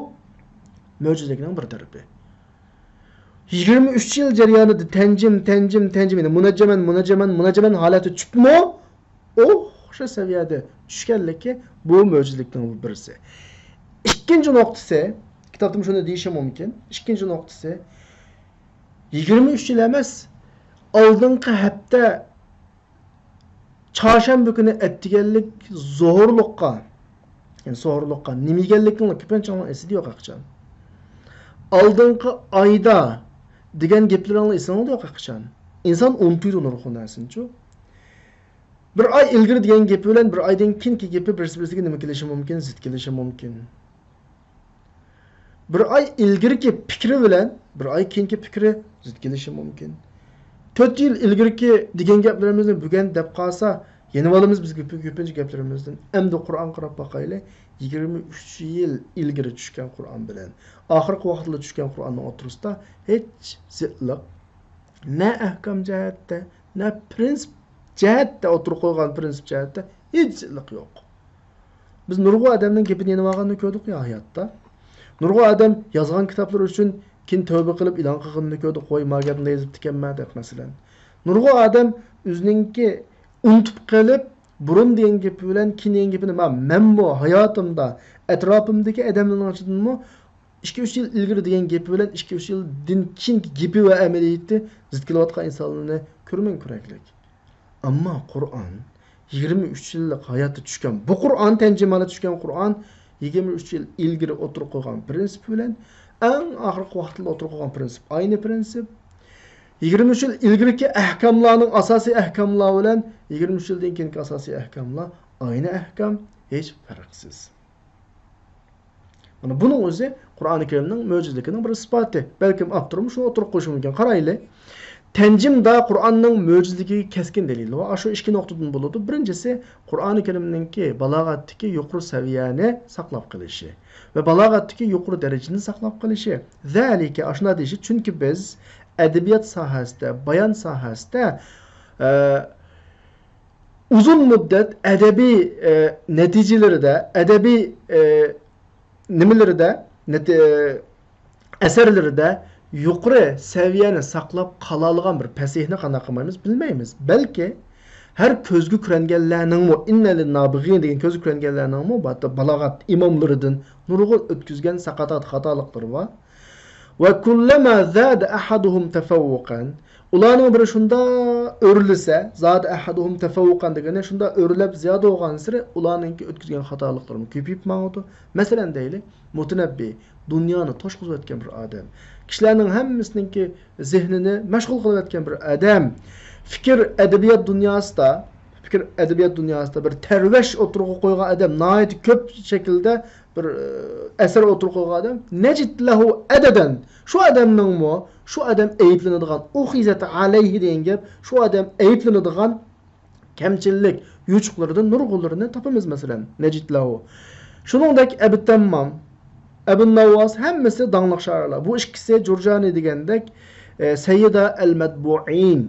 مۆجىزىلىكنىڭ بىر تەرىپى. يىگىرمە ئۈچ يىل جەريانىدا تەنجىم، تەنجىم، تەنجىم، يەنى مۇنەججەمەن، مۇنەججەمەن، مۇنەججەمەن ھالەتتە چۈشۈپمۇ ئوخشاش سەۋىيەدە چۈشكەنلىكى بۇ مۆجىزىلىكنىڭ بىرسى. ئىككىنچى نۇقتىسى، كىتابتىمۇ شۇنى دېيىشى مۇمكىن. ئىككىنچى نۇقتىسى، يىگىرمە ئۈچ يىل ئەمەس، ئالدىنقى ھەپتە چارشەنبە كۈنى ئەتىگەنلىك زوھۇرلۇققا، يەنى سوھۇرلۇققا نېمە يېگەنلىكىڭلار كۆپىنچىڭلار ئېسىدە يوق ھەقىچان. ئالدىنقى ئايدا دېگەن گەپلىرىڭلار ئېسىڭلاردا يوق ھەقىچان. ئىنسان ئۇنتۇيدۇ نۇرغۇن نەرسىنىچۇ. بىر ئاي ئىلگىرى دېگەن گېپى بىلەن بىر ئايدىن كېيىنكى گېپى بىرسى بىرسىگە نېمە كېلىشى مۇمكىن؟ زىت كېلىشى مۇمكىن. بىر ئاي ئىلگىرىكى پىكرى بىلەن بىر ئاي كېيىنكى پىكرى زىت كېلىشى مۇمكىن. تۆت يىل ئىلگىرىكى دېگەن گەپلىرىمىزنى بۈگۈن دەپ قالسا، يېنىۋالىمىز بىز كۆپىنچە گەپلىرىمىزدىن. ئەمدى قۇرئانغا قاراپ باقايلى. يىگىرمە ئۈچ يىل ئىلگىرى چۈشكەن قۇرئان بىلەن ئاخىرقى ۋاقىتلاردا چۈشكەن قۇرئاننىڭ ئوتتۇرىسىدا ھېچ زىتلىق، نە ئەھكام جەھەتتە، نە پرىنسىپ جەھەتتە، ئوتتۇرىغا قويغان پرىنسىپ جەھەتتە ھېچ زىتلىق يوق. بىز نۇرغۇن ئادەمنىڭ گېپىنى يېنىۋالغاننى كۆردۇق يا ھاياتتا. نۇرغۇن ئادەم يازغان كىتابلىرى ئۈچۈن كېيىن تەۋبە قىلىپ ئېلان قىلغىنىنى كۆردۇق، ۋاي، ما گەپنى يېزىپتىكەنمەن دەپ، مەسىلەن. نۇرغۇن ئادەم ئۆزىنىڭكى ئۇنتۇپ قېلىپ، بۇرۇن دېگەن گېپى بىلەن كېيىن دېگەن گېپىنى، ما، مەنمۇ ھاياتىمدا ئەتراپىمدىكى ئادەملەرنىڭ ئىچىدىنمۇ ئىككى، ئۈچ يىل ئىلگىرى دېگەن گېپى بىلەن ئىككى، ئۈچ يىلدىن كېيىنكى گېپى ۋە ئەمەلىيىتى زىت كېلىۋاتقان ئىنسانلارنى كۆرمەڭ كۆرەكلىك. ئەمما قۇرئان، يىگىرمە ئۈچ يىللىق ھاياتتا چۈشكەن بۇ قۇرئان، تەنجىمالا چۈشكەن قۇرئان، يىگىرمە ئۈچ يىل ئىلگىرى ئوتتۇرىغا قويغان پرىنسىپ بىلەن ئەڭ ئاخىرقى ۋاقىتتا ئوتتۇرىغا قويغان پرىنسىپ ئاينى پرىنسىپ. يىگىرمە ئۈچ يىل ئىلگىرىكى ئەھكاملارنىڭ ئاساسىي ئەھكاملار بىلەن يىگىرمە ئۈچ يىلدىن كېيىنكى ئاساسىي ئەھكاملار ئاينى ئەھكام، ھېچ پەرقسىز. مانا بۇنىڭ ئۆزى قۇرئانى كەرىمنىڭ مۆجىزىلىكىنىڭ بىر ئىسپاتى. بەلكىم ئاپتورمۇ شۇنى ئوتتۇرىغا قويۇشى مۇمكىن. قارايلى. تەنجىمدا قۇرئاننىڭ مۆجىزىلىكىگە كەسكىن دەلىل بار. ئاشۇ ئىككى نۇقتىدىن بولىدۇ. بىرىنچىسى، قۇرئانى كەرىمنىڭكى بالاغەتتىكى يۇقىرى سەۋىيەنى ساقلاپ قېلىشى ۋە بالاغەتتىكى يۇقىرى دەرىجىنى ساقلاپ قېلىشى. زەلىكە، ئاشۇنداق دېيىشى، چۈنكى بىز ئەدەبىيات ساھەسىدە، بايان ساھەسىدە، ئە، ئۇزۇن مۇددەت ئەدەبىي، ئە، نەتىجىلىرىدە، ئەدەبىي، ئە، نېمىلىرىدە، نەتى-، ئەسەرلىرىدە يۇقىرى سەۋىيەنى ساقلاپ قالالىغان بىر پەسىھنى قانداق قىلمايمىز، بىلمەيمىز. بەلكى ھەر كۆزگە كۆرۈنگەنلەرنىڭمۇ، ئىننە لىننابىغىن دېگەن كۆزگە كۆرۈنگەنلەرنىڭمۇ بالاغەت ئىماملىرىدىن نۇرغۇن ئۆتكۈزگەن ساقاتات خاتالىقلىرى بار. ۋە كۇللەما زادە ئەھەدۇھۇم تەفەۋۋۇقەن. ئۇلارنىڭ بىرى شۇنداق ئۆرلىسە، زادە ئەھەدۇھۇم تەفەۋۋۇقەن دېگىنى شۇنداق ئۆرلەپ زىيادە بولغانسېرى ئۇلارنىڭكى ئۆتكۈزگەن خاتالىقلىرىمۇ كۆپىيىپ ماڭىدۇ. مەسىلەن دەيلى، مۇتەنەببى، دۇنيانى توشقۇزۇۋەتكەن بىر ئادەم. كىشىلەرنىڭ ھەممىسىنىڭكى زېھنىنى مەشغۇل قىلىۋەتكەن بىر ئادەم. پىكىر، ئەدەبىيات دۇنياسىدا، پىكىر، ئەدەبىيات دۇنياسىدا بىر تەرۋەش ئوتتۇرىغا قويغان ئادەم، ناھايىتى كۆپ شەكىلدە بىر، ئە، ئەسەر ئوتتۇرىغا قويغان ئادەم، نەجىد لەھۇ ئەدەدەن. شۇ ئادەمنىڭمۇ، شۇ ئادەم ئەيىبلىنىدىغان، ئۇخىزەت ئەلەيھى دېگەن گەپ، شۇ ئادەم ئەيىبلىنىدىغان كەمچىللىك، يوچۇقلىرىدىن نۇرغۇنلىرىنى تاپىمىز، مەسىلەن، نەجىد لەھۇ. شۇنىڭدەك ئەبۇ تەممام، ئەبۇ نەۋۋاس ھەممىسى داڭلىق شائىرلار. بۇ ئىككىسى جۇرجانى دېگەندەك، ئە، سەييىدا ئەل مەتبۇئىن.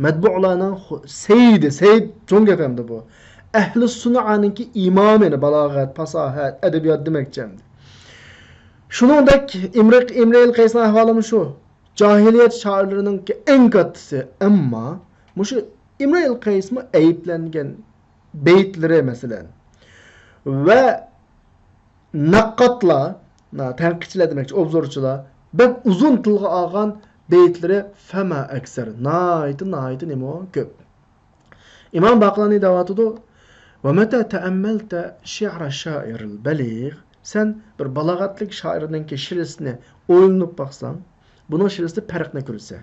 مەتبۇئلارنىڭ خو-، سەييىدى، سەييىد چوڭ گەپ ئەمدى بۇ. ئەھلى سۇنئانىڭكى ئىمامى، يەنى بالاغەت، پاساھەت، ئەدەبىيات دېمەكچى ئەمدى. شۇنىڭدەك ئىمرىق-، ئىمرىئىل قەيسنىڭ ئەھۋالىمۇ شۇ. جاھىلىيەت شائىرلىرىنىڭكى ئەڭ كاتتىسى. ئەمما مۇشۇ ئىمرىئىل قەيسمۇ ئەيىبلەنگەن بەيتلىرى، مەسىلەن، ۋە نەققاتلار، نا-، تەنقىدچىلەر دېمەكچى، ئوبزورچىلار بەك ئۇزۇن تىلغا ئالغان بەيتلىرى فەما ئەكسەر، ناھايىتى، ناھايىتى نېمە كۆپ. ئىمام باقىلانى دەۋاتىدۇ، «ومتى تأملت شعر الشاعر البليغ»، سەن بىر بالاغەتلىك شائىرنىڭكى شېئىرىنى ئويلىنىپ باقساڭ، بۇنىڭ شېئىرىدە پەرقنى كۆرىسەن.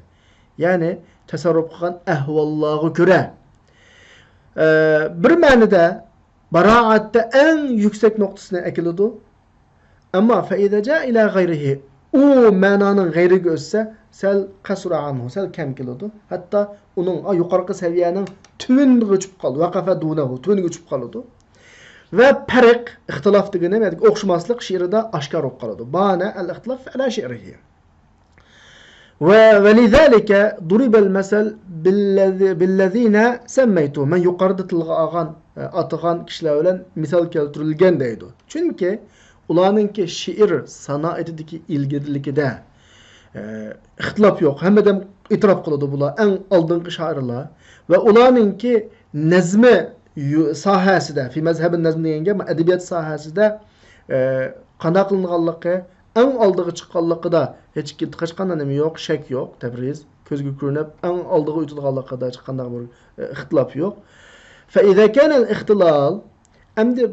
يەنى تەسەررۇپ قىلغان ئەھۋاللارغا كۆرە، ئە، بىر مەنىدە بارائەتتە ئەڭ يۈكسەك نۇقتىسىنى ئەكېلىدۇ. ئەمما فەئىزە جا ئىلە غەيرىھى، ئۇ مەنانىڭ غەيرىگە ئۆتسە، سەل قەسۇرە ئانھۇ، سەل كەم كېلىدۇ. ھەتتا ئۇنىڭ يۇقىرىقى سەۋىيەنىڭ تۆۋىنىگە ئۆچۈپ قالىدۇ. ۋەقەفە دۇنەھۇ، تۆۋىنىگە ئۆچۈپ قالىدۇ. ۋە پەرق، ئىختىلاف دېگىنى، يەنى ئوخشىماسلىق شېئىرىدا ئاشكارا بولۇپ قالىدۇ. بانە ئەل ئىختىلاف ئەلا شېئىرىھى. ۋە ۋەلىزالىكە دۇرىبەل مەسەل بىللەزى-، بىللەزىنە سەممەيتۇ. مەن يۇقىرىدا تىلغا ئالغان، ئاتىغان كىشىلەر بىلەن مىسال كەلتۈرۈلگەن دەيدۇ. چۈنكى ئۇلارنىڭكى شېئىر سانائىتىدىكى ئىلگىرىلىكىدە، ئە، ئىختىلاپ يوق. ھەممە ئادەم ئېتىراپ قىلىدۇ، بۇلار ئەڭ ئالدىنقى شائىرلار. ۋە ئۇلارنىڭكى نەزمى يۇ-، ساھەسىدە، فى مەزھەبى نەزم دېگەن گەپ، ئەدەبىيات ساھەسىدە، ئە، قانداق قىلىنغانلىقى، ئەڭ ئالدىغا چىققانلىقىدا ھېچ، ھېچقانداق نېمە يوق، شەك يوق. تەبرىز كۆزگە كۆرۈنۈپ، ئەڭ ئالدىغا ئۆتىدىغانلىقىدا ھېچقانداق بىر، ئە، ئىختىلاپ يوق. فەئىزا كانەل ئىختىلال، ئەمدى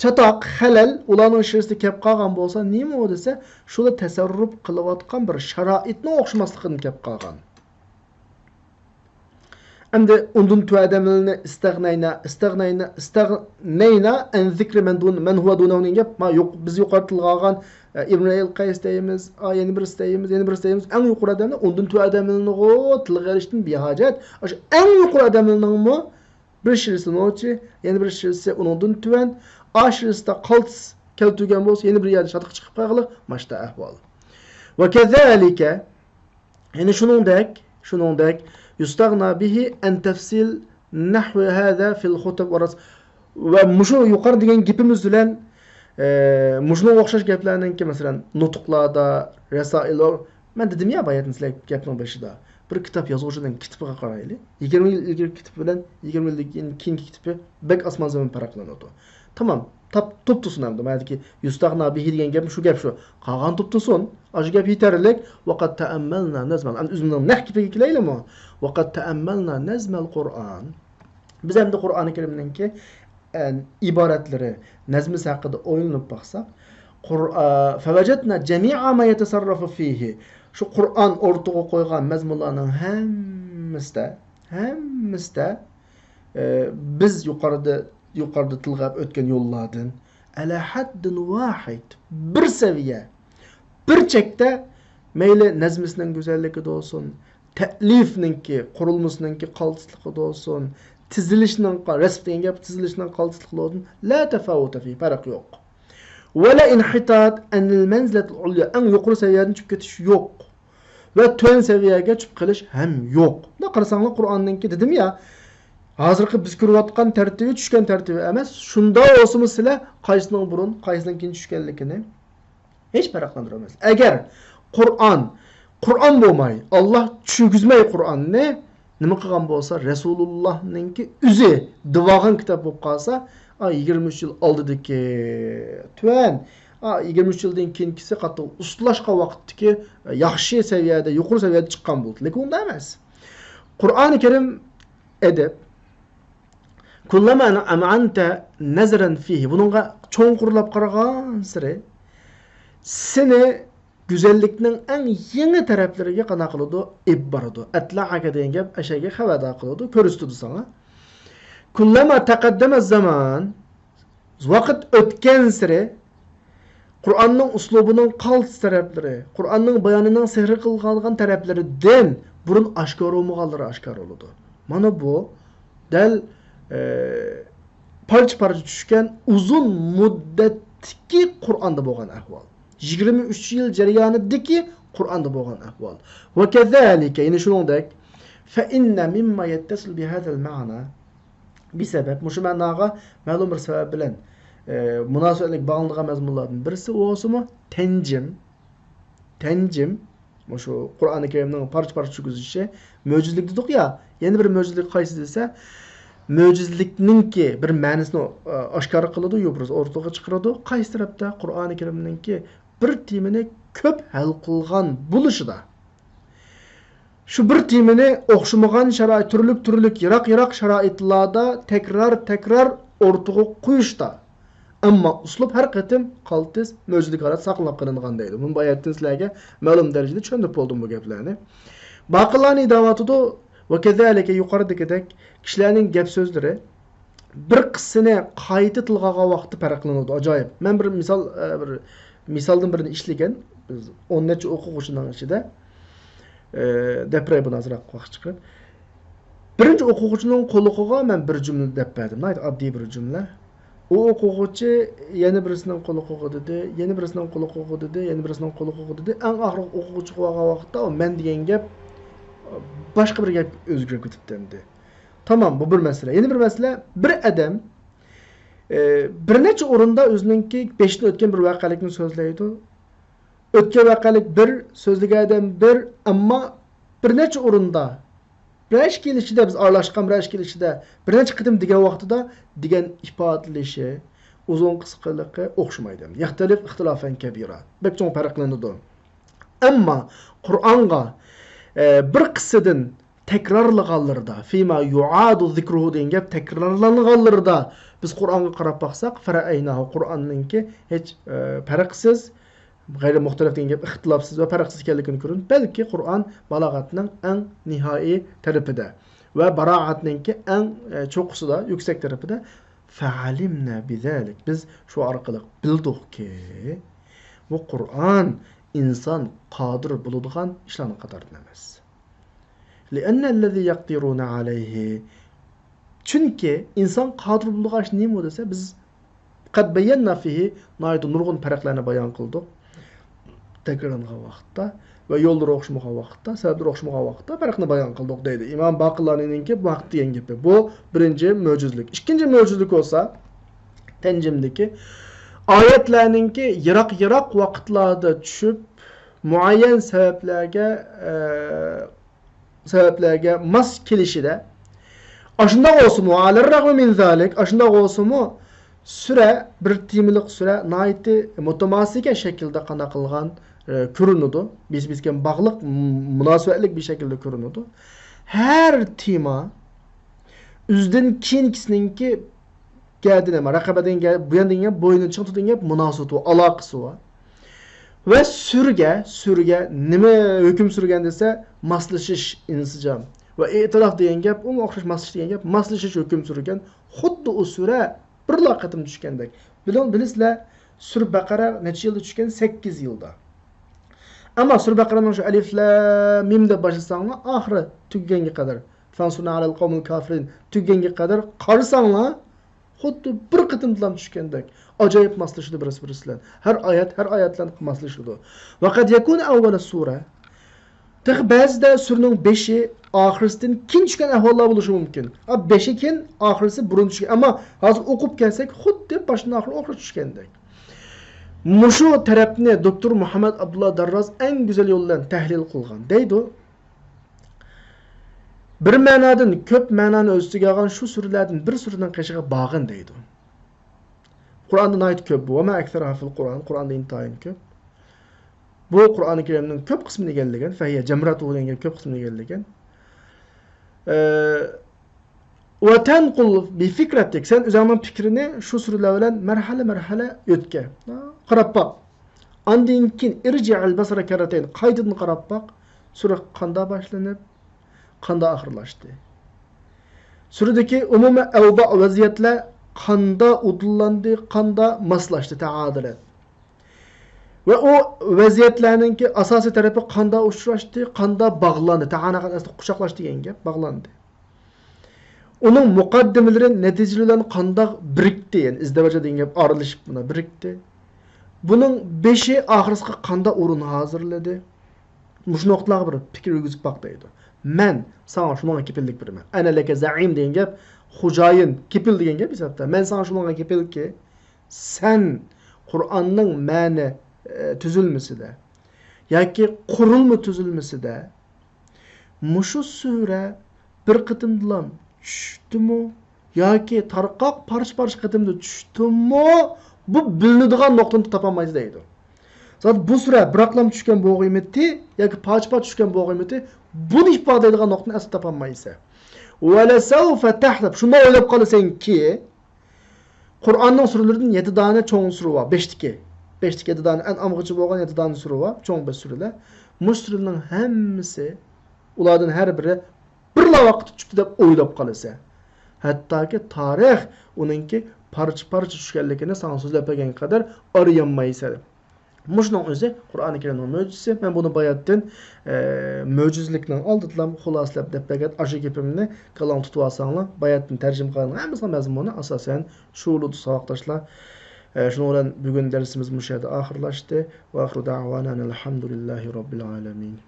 چاتاق، خەلەل ئۇلارنىڭ شېئىرىسىدە كەپ قالغان بولسا، نېمە ئۇ دېسە، شۇلار تەسەررۇپ قىلىۋاتقان بىر شارائىتنىڭ ئوخشىماسلىقىدىن كەپ قالغان. ئەمدى ئۇندىن تۆۋەن ئادەملەرنى ئىستەغنەينا، ئىستەغنەينا، ئىستەغنەينا ئەن زىكرى مەن دۇن-، مەن ھۇۋا دۇنەھۇ دېگەن گەپ، ما يۇق-، بىز يۇقىرىدا تىلغا ئالغان، ئە، ئىبن ئەل قەيس دەيمىز، ئا، يەنە بىرسى دەيمىز، يەنە بىرسى دەيمىز، ئەڭ يۇقىرى ئادەملەر، ئۇندىن تۆۋەن ئادەملەرنىغۇ تىلغا ئېلىشتىن بىھاجەت. ئاشۇ ئەڭ يۇقىرى ئادەملەرنىڭمۇ بىر شىرىسى نوچى، يەنە بىر شىرىسى ئۇنىڭدىن تۆۋەن. ئا شىرىسىدا قالتىس كەلتۈرگەن بولسا، يەنە بىر يەردە چاتاق چىقىپ قالغىلى، ماشتا ئەھۋال. ۋە كەزالىكە، يەنى شۇنىڭدەك، شۇنىڭدەك، يۇستاغنا بىھى ئەن تەفسىل نەھۋى ھازا فىل خۇتۇب ۋە رەس-، ۋە مۇشۇ يۇقىرى دېگەن گېپىمىز بىلەن، ئە، مۇشۇنىڭغا ئوخشاش گەپلەرنىڭكى، مەسىلەن، نۇتۇقلاردا، رەسائىللار، مەن دېدىم يا باياتىن سىلەرگە گەپنىڭ بېشىدا، بىر كىتاب يازغۇچىنىڭ كىتىپىغا قارايلى. يىگىرمە يىل ئىلگىرىكى كىتاب بىلەن يىگىرمە يىلدىن كېيىنكى كىتابى بەك ئاسمان زېمىن پەرقلىنىدۇ. تامام، تاپ-، توپتۇسۇن ئەمدى. ماندىكى يۇستاغنا بىھى دېگەن گەپ شۇ گەپ شۇ. قالغان توپتۇسۇن. ئاشۇ گەپ يېتەرلىك. ۋەقەد تەئەممەلنا نەزمەل. ئەمدى ئۆزۈمنىڭ نەق گېپىگە كېلەيلىمۇ؟ ۋەقەد تەئەممەلنا نەزمەل قۇرئان. بىز ئەمدى قۇرئانى كەرىمنىڭكى، ئە، ئىبارەتلىرى، نەزمىسى ھەققىدە ئويلىنىپ باقساق، قۇر-، ئە، فەۋەجەدنا جەمىئا ما يەتەسەررەفۇ فىھى. شۇ قۇرئان ئوتتۇرىغا قويغان مەزمۇنلارنىڭ ھەممىسىدە، ھەممىسىدە، ئە، بىز يۇقىرىدا، يۇقىرىدا تىلغا ئۆتكەن يوللاردىن ئەلە ھەددىن ۋاھىد، بىر سەۋىيە، بىر چەكتە، مەيلى نەزمىسىنىڭ گۈزەللىكىدە بولسۇن، تەئلىفنىڭكى، قۇرۇلمىسىنىڭكى قالتىسلىقىدا بولسۇن، تىزىلىشنىڭ قا-، رەسم دېگەن گەپ، تىزىلىشنىڭ قالتىسلىقىدا بولسۇن، لا تەفاۋۇتە فى، پەرق يوق. ۋەلا ئىنھىتات ئەنىل مەنزىلەتىل ئۇليا، ئەڭ يۇقىرى سەۋىيەدىن چۈشۈپ كېتىش يوق. ۋە تۆۋەن سەۋىيەگە چۈشۈپ قېلىش ھەم يوق. بۇنداق قارىساڭلار، قۇرئاننىڭكى دېدىم يا، ھازىرقى بىز كۆرۈۋاتقان تەرتىپى، چۈشكەن تەرتىپى ئەمەس. شۇنداق بولسىمۇ سىلەر قايسىنىڭ بۇرۇن، قايسىنىڭ كېيىن چۈشكەنلىكىنى ھېچ پەرقلەندۈرەلمەيسىز. ئەگەر قۇرئان، قۇرئان بولماي، ئاللا چۈشۈرگۈزمەي قۇرئاننى، نېمە قىلغان بولسا، رەسۇلۇللاھنىڭكى ئۆزى دېۋالغان كىتاب بولۇپ قالسا، ئا، يىگىرمە ئۈچ يىل ئالدىدىكى تۆۋەن، ئا، يىگىرمە ئۈچ يىلدىن كېيىنكىسى قاتتىق ئۇستىلاشقان ۋاقىتتىكى، ئە، ياخشى سەۋىيەدە، يۇقىرى سەۋىيەدە چىققان بولدى. لېكىن ئۇنداق ئەمەس. قۇرئانى كەرىم ئەدەب. كلما أمعنت نظرا فيه. بۇنىڭغا چوڭقۇرلاپ قارىغانسېرى سېنى گۈزەللىكنىڭ ئەڭ يېڭى تەرەپلىرىگە قانداق قىلىدۇ؟ ئېلىپ بارىدۇ. أطلعك دېگەن گەپ ئەشەگە خەۋەردار قىلىدۇ، كۆرسىتىدۇ ساڭا. كلما تقدم الزمان، ۋاقىت ئۆتكەنسېرى قۇرئاننىڭ ئۇسلۇبىنىڭ قالتىس تەرەپلىرى، قۇرئاننىڭ بايانىنىڭ سېھرى قىلغان تەرەپلىرىدىن بۇرۇن ئاشكارا بولمىغانلىرى ئاشكارا بولىدۇ. مانا بۇ دەل، ئە، پارچە-پارچە چۈشكەن ئۇزۇن مۇددەتتىكى قۇرئاندا بولغان ئەھۋال. يىگىرمە ئۈچ يىل جەريانىدىكى قۇرئاندا بولغان ئەھۋال. وكذلك، يەنە شۇنىڭدەك، فإن مما يتصل بهذا المعنى بسبب، مۇشۇ مەناغا مەلۇم بىر سەۋەب بىلەن، ئە، مۇناسىۋەتلىك باغلىنىدىغان مەزمۇنلاردىن بىرسى بولسىمۇ تەنجىم. تەنجىم، مۇشۇ قۇرئانى كەرىمنىڭ پارچە-پارچە چۈشكۈزۈشى، مۆجىزىلىك دېدۇق يا، يەنە بىر مۆجىزىلىك قايسى دېسە، مۆجىزىلىكنىڭكى بىر مەنىسىنى، ئە، ئاشكارا قىلىدۇ، يوپۇرۇس ئوتتۇرىغا چىقىرىدۇ. قايسى تەرەپتە؟ قۇرئانى كەرىمنىڭكى بىر تېمىنى كۆپ ھەل قىلغان بولۇشىدا. شۇ بىر تېمىنى ئوخشىمىغان شارائىت، تۈرلۈك-تۈرلۈك، يىراق-يىراق شارائىتلاردا تەكرار-تەكرار ئوتتۇرىغا قويۇشتا. ئەمما ئۇسلۇب ھەر قېتىم قالتىس مۆجىزىلىك ھالەت ساقلىنىپ قېلىنغان دەيدۇ. بۇ ئايەتتىن سىلەرگە مەلۇم دەرىجىدە چۈشەندۈرۈپ بولدۇم بۇ گەپلەرنى. باقىلانى دەۋاتىدۇ، ۋەكەزەلىكە يۇقىرىدىكىدەك كىشىلەرنىڭ گەپ سۆزلىرى بىر قىسسىنى قايتا تىلغا ئالغان ۋاقىتتا پەرقلىنىدۇ. ئاجايىپ. مەن بىر مىسال، ئە، بىر مىسالدىن بىرنى ئىشلىگەن. بىز ئون نەچچە ئوقۇغۇچىنىڭ ئىچىدە، ئە، دەپ بېرەي بۇنى ئازراق ۋاقىت چىقىرىپ. بىرىنچى ئوقۇغۇچىنىڭ قۇلىقىغا مەن بىر جۈملە دەپ بەردىم. ناھايىتى ئاددىي بىر جۈملە. ئۇ ئوقۇغۇچى يەنە بىرسىنىڭ قۇلىقىغا دېدى، يەنە بىرسىنىڭ قۇلىقىغا دېدى، يەنە بىرسىنىڭ قۇلىقىغا دېدى. ئەڭ ئاخىرقى ئوقۇغۇچىغا بارغان ۋاقىتتا ئۇ مەن دېگەن گەپ باشقا بىر گەپ ئۆزگىرىپ كېتىپتۇ ئەمدى. تامام، بۇ بىر مەسىلە. يەنە بىر مەسىلە، بىر ئادەم، ئى، بىر نەچچە ئورۇندا ئۆزىنىڭكى بېشىدىن ئۆتكەن بىر ۋەقەلىكنى سۆزلەيدۇ. ئۆتكەن ۋەقەلىك بىر، سۆزلىگەن ئادەم بىر، ئەمما بىر نەچچە ئورۇندا، بىرەر ئىككى يىل ئىچىدە، بىز ئارىلاشقان بىرەر ئىككى يىل ئىچىدە بىر نەچچە قېتىم دېگەن ۋاقتىدا دېگەن ئىپادىلىشى، ئۇزۇن قىسقىلىقى ئوخشىمايدۇ. يەختەلىف ئىختىلافەن كەبىرا. بەك چوڭ پەرقلىنىدۇ. ئەمما قۇرئانغا، ئە، بىر قىسسىدىن تەكرارلىغانلىرىدا، فىما يۇئادۇ زىكرۇھۇ دېگەن گەپ تەكرارلانغانلىرىدا بىز قۇرئانغا قاراپ باقساق، فەرەئەيناھۇ، قۇرئاننىڭكى ھېچ، ئە، پەرقسىز، غەيرى مۇختەلىپ دېگەن گەپ ئىختىلاپسىز ۋە پەرقسىز ئىكەنلىكىنى كۆرىمىز. بەلكى قۇرئان بالاغەتنىڭ ئەڭ نىھائىي تەرىپىدە ۋە باراغەتنىڭكى ئەڭ، ئە، چوققىسىدا، يۈكسەك تەرىپىدە. فەئەلىمنا بىزەلىك. بىز شۇ ئارقىلىق بىلدۇقكى، بۇ قۇرئان ئىنسان قادىر بولىدىغان ئىشلارنىڭ قاتارىدىن ئەمەس. لىئەننەللەزى يەقدىرۇنە ئەلەيھى. چۈنكى ئىنسان قادىر بولىدىغان ئىش نېمە دېسە، بىز قەد بەييەننا فىھى، ناھايىتى نۇرغۇن پەرقلەرنى بايان قىلدۇق. تەكرارلانغان ۋاقىتتا ۋە يوللىرى ئوخشىمىغان ۋاقىتتا، سەۋەبلىرى ئوخشىمىغان ۋاقىتتا پەرقنى بايان قىلدۇق دەيدۇ. ئىمام باقىلانىنىڭكى بۇ ھەقتە دېگەن گېپى. بۇ بىرىنچى مۆجىزىلىك. ئىككىنچى مۆجىزىلىك بولسا، تەنجىمدىكى ئايەتلەرنىڭكى يىراق-يىراق ۋاقىتلاردا چۈشۈپ، مۇئەييەن سەۋەبلەرگە، ئە، سەۋەبلەرگە ماس كېلىشىدە، ئاشۇنداق بولسىمۇ، ئەلەررەغمى مىن زالىك، ئاشۇنداق بولسىمۇ، سۈرە، بىر تېمىلىق سۈرە ناھايىتى مۇتاماسىكە شەكىلدە قانداق قىلغان، ئە، كۆرۈنىدۇ. بىز-، بىزگە باغلىق، م-، مۇناسىۋەتلىك بىر شەكىلدە كۆرۈنىدۇ. ھەر تېما ئۆزىدىن كېيىنكىسىنىڭكى گەدىنى، رەقەبە دېگەن گەپ، بۇيان دېگەن گەپ، بوينىنى چىڭ تۇتىدىغان گەپ، مۇناسىۋىتى بار، ئالاقىسى بار. ۋە سۈرىگە، سۈرىگە نېمە ھۆكۈم سۈرگەن دېسە، ماسلىشىش، ئىنسىجام. ۋە ئېتىراف دېگەن گەپ، ئۇمۇ ئوخشاش ماسلىشىش دېگەن گەپ، ماسلىشىش ھۆكۈم سۈرگەن. خۇددى ئۇ سۈرە بىرلا قېتىم چۈشكەندەك. بىلىڭ، بىلىسىلەر، سۈرە بەقەرە نەچچە يىلدا چۈشكەن؟ سەككىز يىلدا. ئەمما سۈرە بەقەرەنىڭ شۇ ئەلىف لام مىم دەپ باشلىساڭلار، ئاخىرى تۈگىگەنگە قەدەر، فانسۇرنا ئەلەل قەۋمىل كافىرىن تۈگىگەنگە قەدەر قارىساڭلار، خۇددى بىر قېتىمدىلا چۈشكەندەك ئاجايىپ ماسلىشىدۇ بىرسى بىرسى بىلەن. ھەر ئايەت، ھەر ئايەت بىلەن ماسلىشىدۇ. ۋەقەد يەكۇنۇ ئەۋۋەلە سۇرە. تېخى بەزىدە سۈرىنىڭ بېشى ئاخىرسىدىن كېيىن چۈشكەن ئەھۋاللار بولۇشى مۇمكىن. ئا، بېشى كېيىن، ئاخىرسى بۇرۇن چۈشكەن. ئەمما ھازىر ئوقۇپ كەلسەك، خۇددى باشتىن ئاخىرى ئوخشاش چۈشكەندەك. مۇشۇ تەرەپنى دوكتور مۇھەممەد ئابدۇللا دارراز ئەڭ گۈزەل يول بىلەن تەھلىل قىلغان. دەيدۇ، بىر مەنادىن كۆپ مەنانى ئۆز ئىچىگە ئالغان شۇ سۈرىلەردىن بىر سۈرىنىڭ قېشىغا بارغىن دەيدۇ. قۇرئاندا ناھايىتى كۆپ بۇ. وما أكثر في القرآن، قۇرئاندا ئىنتايىن كۆپ. بۇ قۇرئانى كەرىمنىڭ كۆپ قىسمىنى ئىگىلىگەن. فهي جمرته دېگەن گەپ كۆپ قىسمىنى ئىگىلىگەن. ئە، وتنقل بفكرتك، سەن ئۆزۈڭنىڭ پىكرىنى شۇ سۈرىلەر بىلەن مەرھەلە مەرھەلە ئۆتكە. قاراپ باق. ئاندىن كېيىن ارجع البصر كرتين، قايتىدىن قاراپ باق. سۈرە قاندا باشلىنىپ، قاندا ئاخىرلاشتى. سۈرىدىكى ئومۇمىي ئەۋبا، ۋەزىيەتلەر قاندا ئۇدۇللاندى، قاندا ماسلاشتى، تەئادىلەت. ۋە ئۇ ۋەزىيەتلەرنىڭكى ئاساسىي تەرىپى قاندا ئۇچراشتى، قاندا باغلاندى. تەئانەقەت ئەسلى قۇچاقلاش دېگەن گەپ، باغلاندى. ئۇنىڭ مۇقەددىمىلىرى نەتىجىلەر بىلەن قانداق بىرىكتى، يەنى ئىزدىۋەجە دېگەن گەپ ئارىلىشىپ مانا بىرىكتى. بۇنىڭ بېشى ئاخىرسىغا قانداق ئورۇن ھازىرلىدى؟ مۇشۇ نۇقتىلارغا بىر پىكىر يۈرگۈزۈپ باق دەيدۇ. مەن ساڭا شۇنىڭغا كېپىللىك بېرىمەن. ئەنە لەكە زەئىم دېگەن گەپ، خوجايىن، كېپىل دېگەن گەپ ھېسابتا. مەن ساڭا شۇنىڭغا كېپىلكى، سەن قۇرئاننىڭ مەنە، ئە، تۈزۈلمىسىدە ياكى قۇرۇلما تۈزۈلمىسىدە مۇشۇ سۈرە بىر قېتىمدىلا چۈشتىمۇ ياكى تارقاق پارچە-پارچە قېتىمدا چۈشتىمۇ، بۇ بىلىنىدىغان نۇقتىنى تاپالمايسىز دەيدۇ. زادى بۇ سۈرە بىراقلام چۈشكەن بولغىيمىتى ياكى پارچە-پارچە چۈشكەن بولغىيمىتى، بۇنى ئىپادىلەيدىغان نۇقتىنى ئەسلى تاپالمايسەن. ولسوف تحلم، شۇنداق ئويلاپ قالىسەنكى، قۇرئاننىڭ سۈرىلىرىدىن يەتتە دانە چوڭ سۈرە بار، بەشتىكى. بەشتىكى يەتتە دانە، ئەنئامغىچە بولغان يەتتە دانە سۈرە بار، چوڭ بەش سۈرىلەر. مۇشۇ سۈرىلەرنىڭ ھەممىسى، ئۇلاردىن ھەر بىرى بىرلا ۋاقىتتا چۈشۈپتۇ دەپ ئويلاپ قالىسەن. ھەتتاكى تارىخ ئۇنىڭكى پارچە-پارچە چۈشكەنلىكىنى ساڭا سۆزلەپ بەرگەن قەدەر ئارىيالمايسەن. مۇشۇنىڭ ئۆزى قۇرئانى كەرىمنىڭ مۆجىزىسى. مەن بۇنى باياتتىن، ئە، مۆجىزىلىكنىڭ ئالدىدىلا خۇلاسىلەپ دەپ بەرگەن ئاشۇ گېپىمنى كاللاڭدا تۇتۇۋالساڭلار، باياتتىن تەرجىمە قىلغان ھەممىسىنىڭ مەزمۇنى ئاساسەن شۇ بولىدۇ، ساۋاقداشلار. ئە، شۇنىڭ بىلەن بۈگۈن دەرسىمىز مۇشۇ يەردە ئاخىرلاشتى. وآخر دعوانا أن الحمد لله رب العالمين.